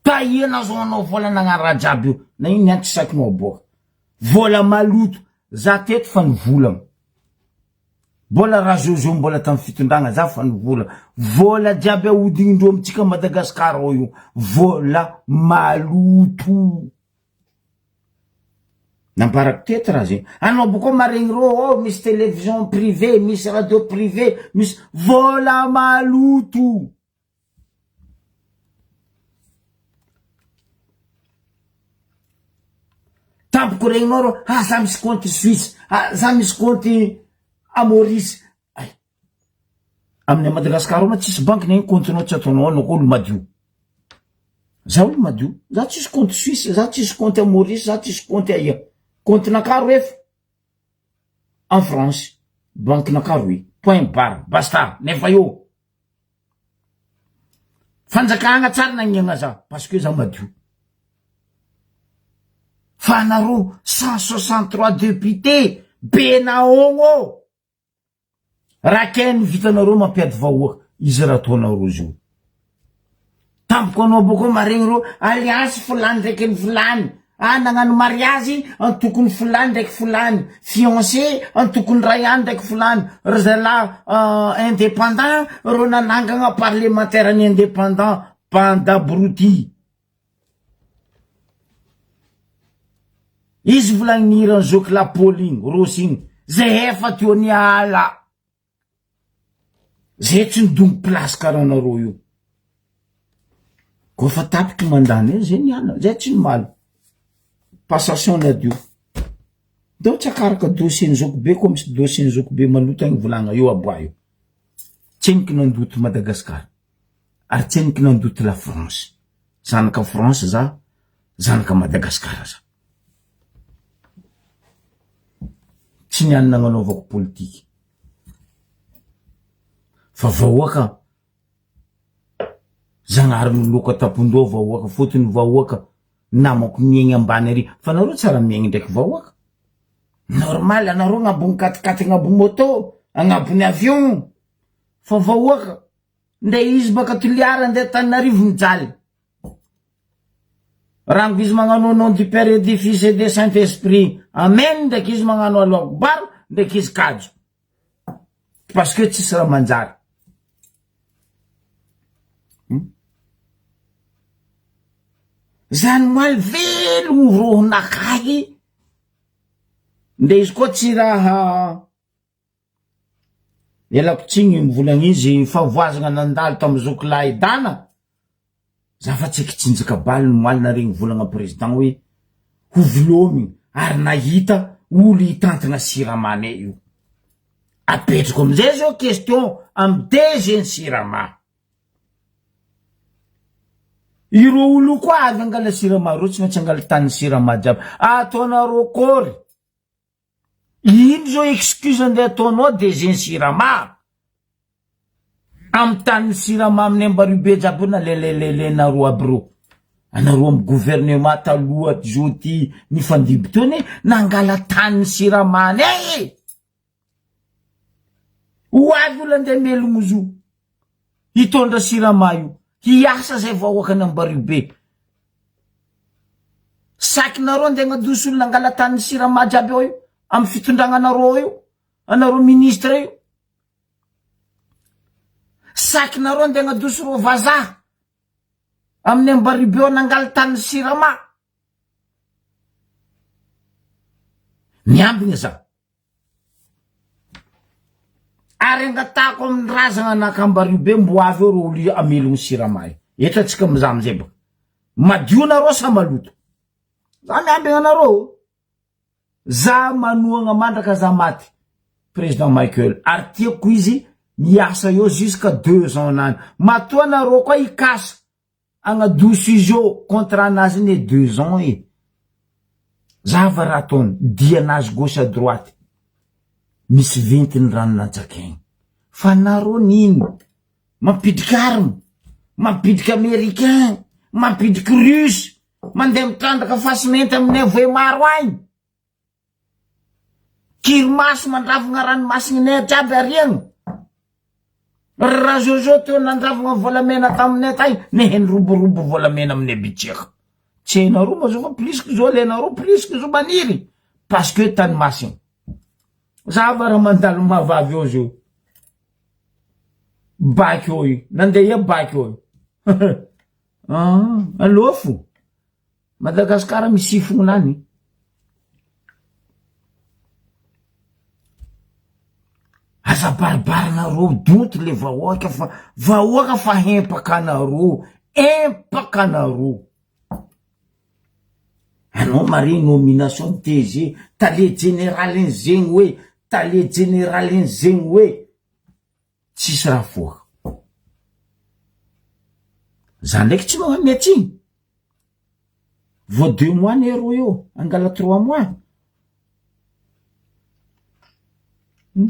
Tahiana zao anao vola nagnano raha jiaby io. Na ino niany tsy sakinao aboaka. Vola maloto. Za teto fa nivolagna. Mbola Rajojo mbola tamin'ny fitondragna za fa nivola. Vola jiaby ahodignindreo amintsika Madagascar ao io. Vola maloto. Nambarako teto raha zegny. Anao boko maregny rô oh misy télévision privé, misy radio privé, misy vola maloto. Tampoko regninao rô, ah za misy compte Suisse, ah za misy compte à Maurice. Ay. Amin'ny Madagascar ao ma tsisy banky na ino compte-nao tsy ataonao ao anao koa olo madio. Za olo madio, za tsisy compte Suisse, za tsisy compte à Maurice, za tsisy compte aia. Compte-nakà ro efa en France, banque-nakà roe, point barre, basta, nefa eo. Fanjakagna tsara nagnihagna za parce que za madio. Fa anareo 163 députés be naogno ô. Raha kay ny vitanareo mampiady vahoaka izy raha ataonareo zao. Tampoka anao boko maregny reo alliance folany ndraiky ny folany. Ah nagnano mariazy antokony folany ndraiky folany. Fiancé antokony ray any ndraiky folany. Ry zalahy indépendant reo nanangagna parlementaire ny indépendant bande abruti. Izy volagny hiran'i Zoky Lapoly igny, Rossy igny, zay efa teo niala. Zay tsy nidongy place karaha anareo io. Koa fa tapitry mandany eo zay niala, zay tsy nimaly. Passation nadio. Ndao tsy akaraka dossier-n'i Zoky be koa misy dossier-n'i Zoky be maloto agny volagna io aboa io. Tseniky nandoto Madagascar. Ary tseniky nandoto la France. Zanaka France za, zanaka Madagascar za. Tsy ny any nagnanaovako politika. Fa vahoaka. Zagnahary loloka tampondoha vahoaka fotony vahoaka namako miaigny ambany ary fa nareo tsara miaigny ndraiky vahoaka normal anareo agnabony katikaty agnabony moto agnabony avion fa vahoaka nde izy baka Toliara nde Antananarivo mijaly rango izy magnano au nom du père et du fils et de saint esprit amen ndraiky izy magnano allo akbar ndraiky izy kajo parce que tsisy raha manjary hmm? Zany moaly velogno rohonakahy nde izy koa tsy raha ialako tsigny mivolagna izy fahavoazagna nandalo tamy zoky lahy dana Za fa tsy kitsinjaka baly no alina regny volagna président hoe ho vilomigny ary nahita olo hitantagna sirama nay io. Apetrako amizay zao question amy DG ny sirama. Ireo olo io koa avy angala sirama reo tsy maintsy angala tany sirama jiaby. Ataonareo kôry. Ino zao excuse andeha ataonao DG ny sirama? Am tanin'ny siramamy ny Ambaribe jiaby io na lelelelenareo aby reo. Anareo am gouvernement taloha zao ty nifandimby teo anie nangala tanin'ny siramany e! Ho avy olo andeha melogno zo hitondra sirama io hiasa zay vahoakan'i Ambaribe. Sakinareo andeha agnadoso olo nangala tanin'ny sirama jiaby ao io am fitondragnanareo ao io anareo ministre io. Saky nareo andeha agnadoso reo vazaha amin'ny ambaribeo nangaly tany sirama. Miambigna za. Ary angatahako amin'ny razagna anak'Ambaribe mbo avy eo reo olo amelogno sirama io. Eto atsika mizaha amizay baka. Madio nareo sa maloto? Za miambigna anareo. Za manohagna mandraka za maty président Michael ary tiako izy miasa eo jusqu'à deux ans nany matoa nareo koa hikasa agnadoso izy eo contrat nazy anie deux ans e zava raha ataony dia nazy gauche à droite misy ventiny rano nantsakaigny fa nareo nino mampidriky arme mampidriky américain mampidriky russe Mandeha mitrandraka fasimenty aminay voemaro agny. Kirimaso mandravogna ranomasigninay jiaby ariagna. Ry Rajojo teo nandravogna volamena taminay tagny, nehe niroborobo volamena aminay bitsiaka. Tsy hainareo moa zao fa plus que zao alainareo, plus que zao maniry. Parce que tany masigna. Za va raha mandalo mahavavy eo zao. Baky eo io. Nandeha ia baky eo io. Ah, alôfo. Madagascar misifogna any. Aza baribarinareo donto le vahoaka fa vahoaka fa hempaka anareo, empaka anareo. Anao mare nomination DG, tale jeneralin'ny zegny hoe, tale jeneralin'ny zegny hoe. Tsisy raha foaka. Za ndraiky tsy magnamia tsiny. Vao deux mois ne ro eo, angala trois mois. Hmm.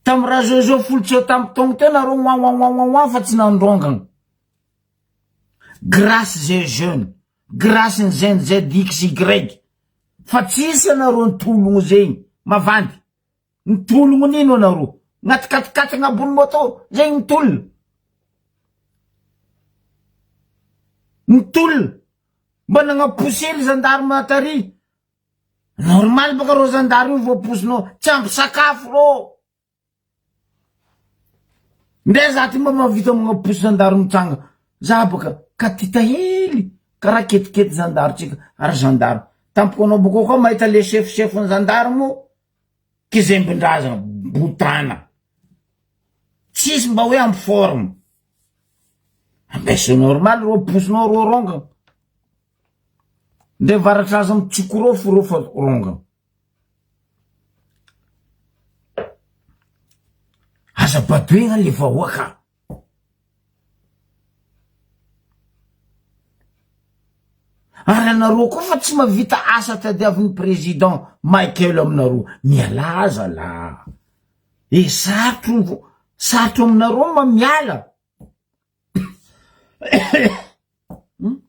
Tam raha zao zao folo tsy tam taogno teo nareo oa oa oa oa oa fa tsy nandrongagna. Grâce zay jeune, grâce ny zen Z X Y. Fa tsisy anareo nitologno zegny, mavandy. Mitologno nino anareo? Gnaty katikaty agnabony moto zegny mitolona. Mitolona. Mba nagnaposy hely gendarme tary. Normal baka reo zandary io voaposinao. Tsy ampy sakafo reo. Ndre za ty mba mahavita magnaposy zandary mitsanga. Za baka katita hely karaha ketikety zandary tsika ary zandary. Tampoko anao boko koa mahita le chef chef ny zandary moa. Kizembindrazana, botana. Tsisy mba hoe en forme. Mais c'est normal reo posinao reo rongana. Ndre varatraza mitsoko reo fo reo fa rongana. Aza badoegna le vahoaka. Ary anareo koa fa tsy mavita asa tadiavin'ny président Michael aminareo. Mialà aza lah. E sarotro, sarotro aminareo ma miala. Hmm?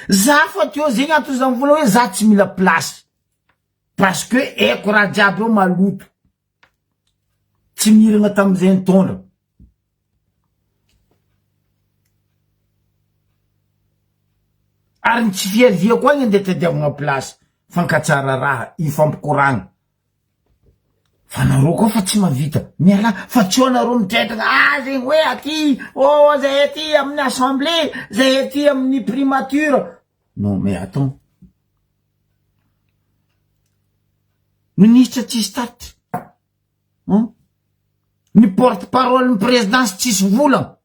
Za fa teo zegny antony za mivola hoe za tsy mila place parce que haiko raha jiaby eo maloto tsy miragna tamizay nitondra. Ary ny tsy fiaviako agny andeha tadiavagna place fankatsara raha ifampikoragna. Fa nareo koa fa tsy mavita mialà fa tsy eo nareo mitretraka ah zegny hoe aty oh zahay aty amin'ny assemblée zahay aty amin'ny primature non mais attends ministre tsisy tatitra hein ny porte parole ny présidence tsisy vola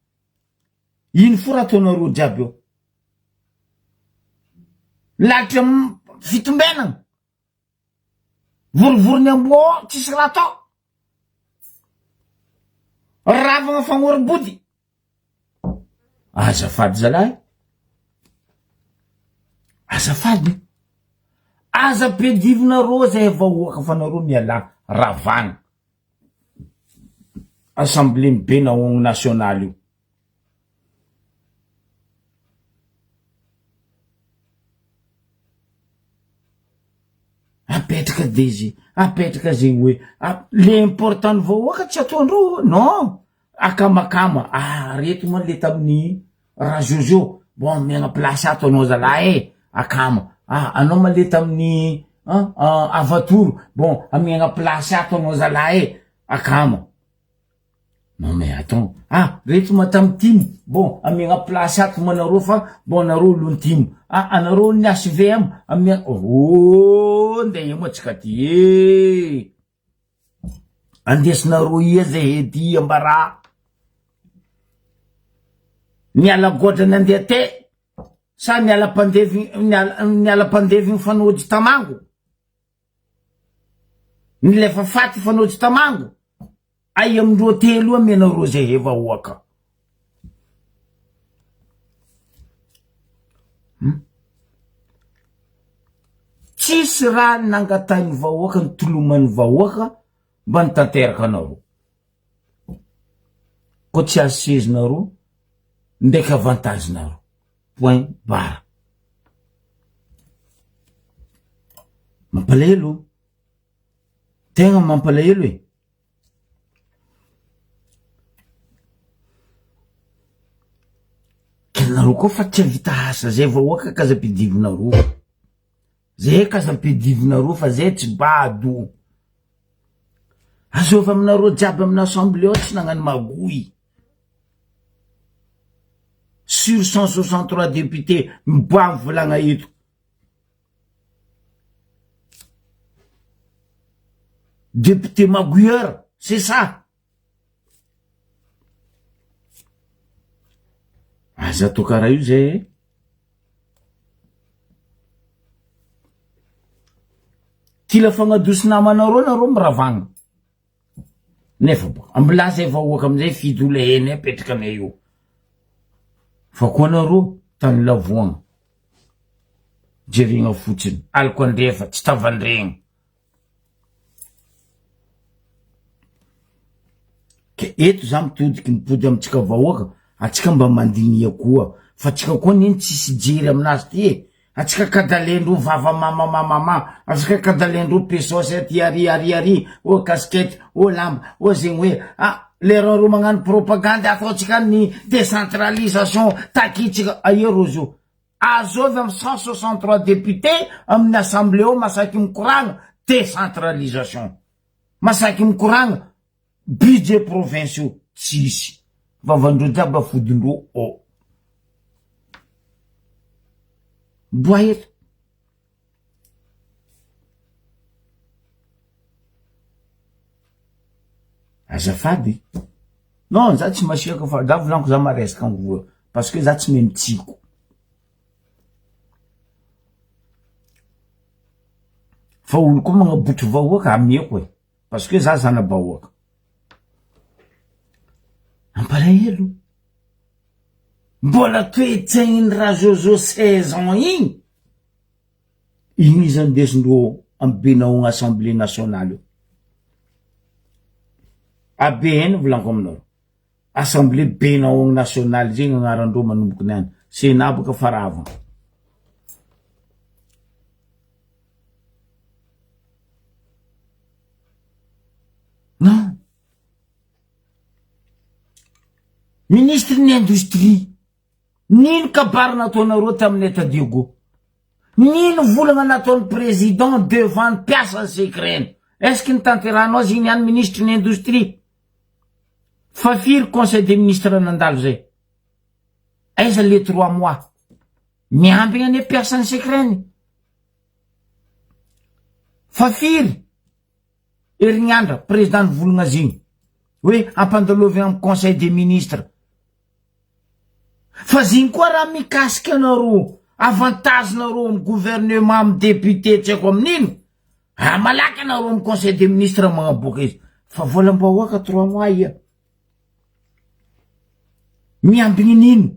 ino fo raha ataonareo jiaby eo lalitra fitombenana Vorivory ny amboa ao tsisy raha atao. Ravagna fagnorim-body. Azafady zalahy. Azafady. Aza ampiadivinareo zay vahoaka fa nareo mialà ravagna. Assemblée ny be nahoagno nationale io. Apetraka DG, apetraka zegny hoe le important ny vahoaka tsy ataondreo non, akamakama, ah reto moa le tamin'ny Rajojo, bon omegna place ato anao zalahy e, akama, ah anao ma le tamin'ny Avatoro, bon amegna place ato anao zalahy e, akama. Non mais attends, ah reto ma tam tim, bon amegna place ato ma nareo fa bon nareo olon tim, ah anareo olon HVM amegna, ooh ndeha eo ma tsika ty eh, andesinareo ia zay edy ambara, niala goatra nandeha te sa niala mpandevy niala niala mpandevy nifanojy tamango. Nilefa faty fanaojy tamango ay amindreo telo io amenareo zay he vahoaka. Hmm? Tsisy raha nangatahin'ny vahoaka ny toloman'ny vahoaka mba nitanteraka anareo. Koa tsy azo sezinareo ndraiky avantage nareo. Point barre. Mampalahelo. Tegna mampalahelo e. Ka nareo koa fa tsy havita asa zay vahoaka ka aza ampidivinareo. Zay ka aza ampidivinareo fa zay tsy bado. Azovy aminareo jiaby amin'ny assemblée ao tsy nagnano magoy. Sur 163 députés miboaha volagna eto. Député magouilleur, c'est ça. Aza atao karaha io zay e. Kila fagnadosy namanareo nareo miravagna. Nefa boka mbola zay vahoaka amizay fidy olo eny apetraka anay io. Fa koa nareo tany lavoagna. Jerena fotsiny, aliko andrefa, tsy tavandregna. Ke eto za mitodiky mipody amitsika vahoaka, atsika mba mandinia koa, fa tsika koa neny tsisy jery aminazy ty e, atsika kadalendreo vava mamamamama, atsika kadalendreo pesosy aty ary ary ary, oh casquette, oh lamba, oh zegny hoe, ah lera reo magnano propagandy ataotsika ny décentralisation takitsika, aia rozy io, azovy amy 163 députés amin'ny assemblée ao masaky mikoragna décentralisation, masaky mikoragna budget provinciaux tsisy, vavandreo jiaby afodindreo ao. Boa eto. Azafady. Non, za tsy masiaka fa za volaniko za maresaka amvoa parce que za tsy mahay mitsiko. Fa olo koa magnabotry vahoaka ameko e parce que za zana-bahoaka. Mampalahelo. Mbola toe-tsaignin'i Rajojo 16 ans igny, igny izy andesindreo amy benaogna assemblée nationale io. ABN volaniko aminareo. Assemblée Benaogno Nationale zegny agnarandreo manomboka niany. Sénat boka fa rava. Non. Ministre ny industrie. Nino kabary nataonareo tamin'ny Eta Diego? Nino volagna nataon'ny président devant ny mpiasa ny secret-ny? Est-ce que nitanterahanao azy igny ihany ministre ny industrie? Fa firy conseil des ministres nandalo zay? Aiza le trois mois? Miambigna anie mpiasa ny secret-ny. Fa firy herignandra président nivolagna azy igny hoe ampandalovigna amy conseil des ministres. Fa zigny koa raha mikasika anareo, avantage nareo amy gouvernement, amy député tsy haiko amin'ino, ah malaky anareo amy conseil des ministres magnaboaka izy. Fa volam-bahoaka trois mois ia. Miambigny n'ino?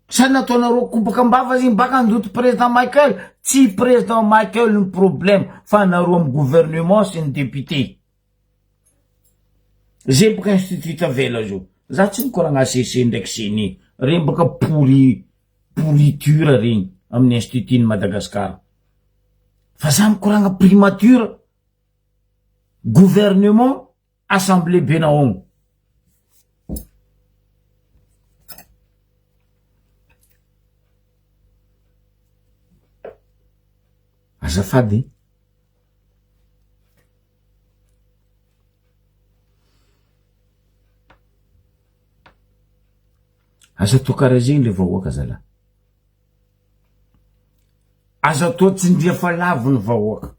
Sa nataonareo kobaka am-bava zegny baka handoto président Michael? Tsy président Michael ny problème fa anareo amy gouvernement sy ny député. Zay boka institut tavela zao. Za tsy mikoragna HCC ndraiky CENI. Regny boka pourri pourriture regny amin'ny institut ny Madagascar. Fa za mikoragna primature, gouvernement, assemblée Benaogno. Azafady. Aza atao karaha zegny le vahoaka zalahy. Aza atao tsindria fa lavo ny vahoaka.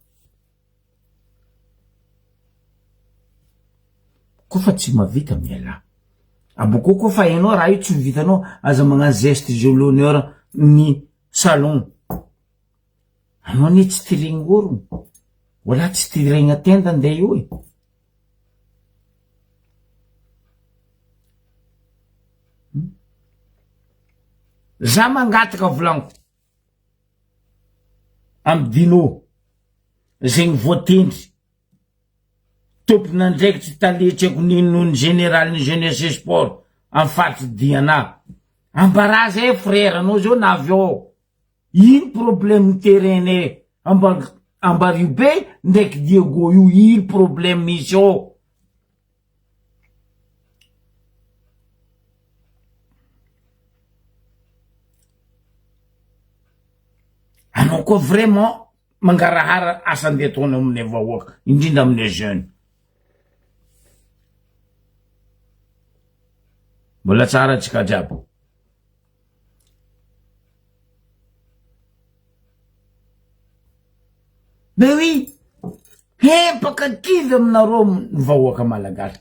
Koa fa tsy mahavita mialà. Abokeo koa fa hainao raha io tsy ho vitanao, aza magnano geste je l'honneur ny salon. Anao anie tsy tiregny orogno, wala tsy tiregna tenda ndeha io e. Za mangataka volagniko amy Dino zegny voatendry tompon'andraikitry tale tsy haiko n'inon'ino général ny jeunesse et sport amy faritry Diana, ambarà zay frère anao zao na avy ao. Ino problème terrain-nay Ambaribe be ndraiky Diego io ino problème misy ao? Anao koa vraiment mangarahara asa andeha ataonao aminay vahoaka indrindra aminay jeune. Mbola tsara antsika jiaby. Mais oui, hempaka kivy aminareo ny vahoaka malagasy.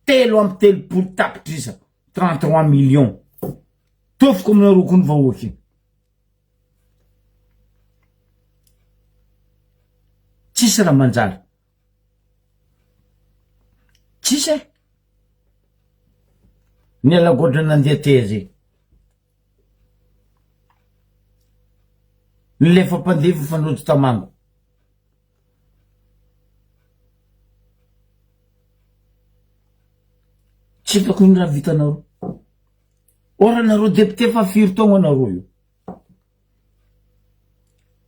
33 tapitrisa, 33 millions. Tofoko aminareo koa ny vahoaka io. Tsisy raha manjary. Tsisy e. Ny alagodra nandeha tezy. Ny lefa mpandefa fanojo tamango. Tsy hitako ino raha vitanareo. Or anareo député fa firy taogno anareo io.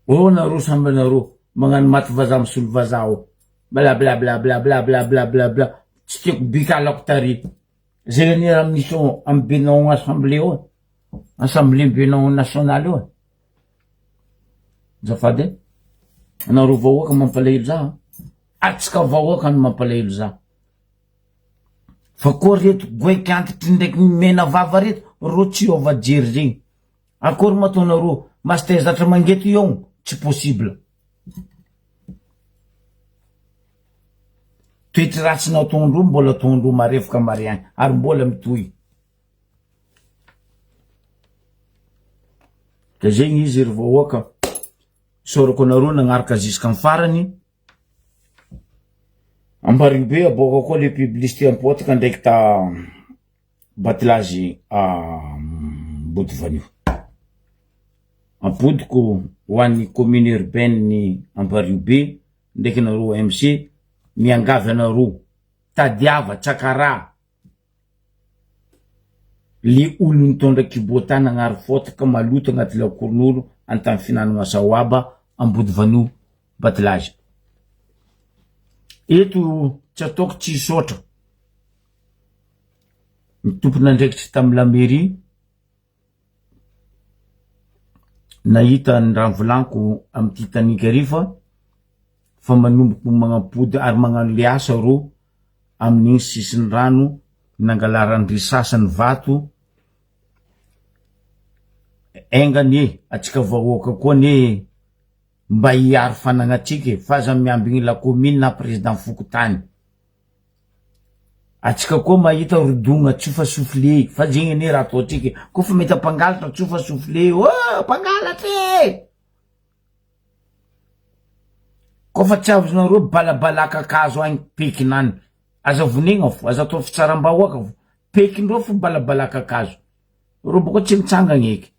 Oh nareo samby anareo magnano maty vazaha misolo vazaha ao. Blablablablablablabla tsy tiako bika alako tary. Zay anie raha misy ao amy benao assemblée ao e. Assemblée benao nationale io e. Azafady e. Anareo vahoaka mampalahelo za a. Atsika vahoaka no mampalahelo za. Fa koa reto goaiky antitry ndraiky mena vava reto reo tsy hiova jery zegny. Akory moa ataonareo master zatra mangeto ion tsy possible. Toetry ratsy nataondreo mbola ataondreo marefoka mariagny ary mbola mitohy. Ka zegny izy ry vahoaka, isaorako anareo nagnaraka jusqu'am farany. Ambario be aboaka koa le publicité am-potaka ndraiky ta batilazy Ambodivanio. Ampodiko ho an'ny commune urbaine ny Ambariobe ndraiky nareo MC miangavy anareo tadiava tsakara. Le olo nitondra kibota nagnary fotaka maloto agnaty lakoron'olo antany finanagna saoaba Ambodivano Batilaza. Eto tsy ataoko tsy hisaotra ny tompon'andraikitry tamy la mairie nahita ny raha novolaniko amity tanika ry fa fa manomboko magnampody ary magnano le asa rô amin'igny sisin'ny rano nangalaran-dry sasany vato enga anie atsika vahoaka koa anie mba hiaro fanagnatsika e fa aza miambigny la commune na président fokontany atsika koa mahita rodogna tsofa souffle fa zegny anie raha ataotsika e koa fa mahita mpangalatra tsofa souffle oh mpangalatra e koa fa tsy azonareo balabala kakazo agny pekina any aza vonegna fo aza atao fitsaram-bahoaka fo pekindreo fo balabala kakazo reo bôka tsy mitsangagna eky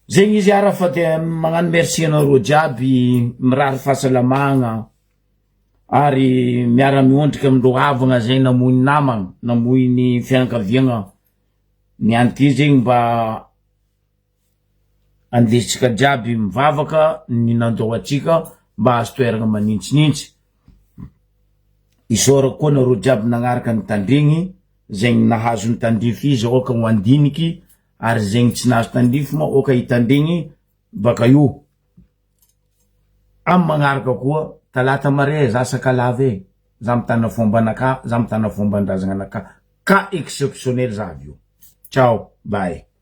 zegny izy ara fa de magnano merci anareo jiaby mirary fahasalamagna ary miara-miondrika amindreo havagna zay namoy ny namagna namoy ny fianakaviagna ny anty zegny mba Andesintsika jiaby mivavaka ny nandao antsika mba hahazo toeragna manintsinintsy. Isaorako koa nareo jiaby nagnaraka ny tandrigny, zegny nahazo ny tandrify izy aoka ho andiniky ary zegny tsy nahazo tandrify moa aoka hitandrigny baka io. Amy magnaraka koa, talata mare za sakalava e, za mitana fombanakahy, za mitana fomban-drazagna anakahy, cas exceptionnel za avy eo. Ciao, bye.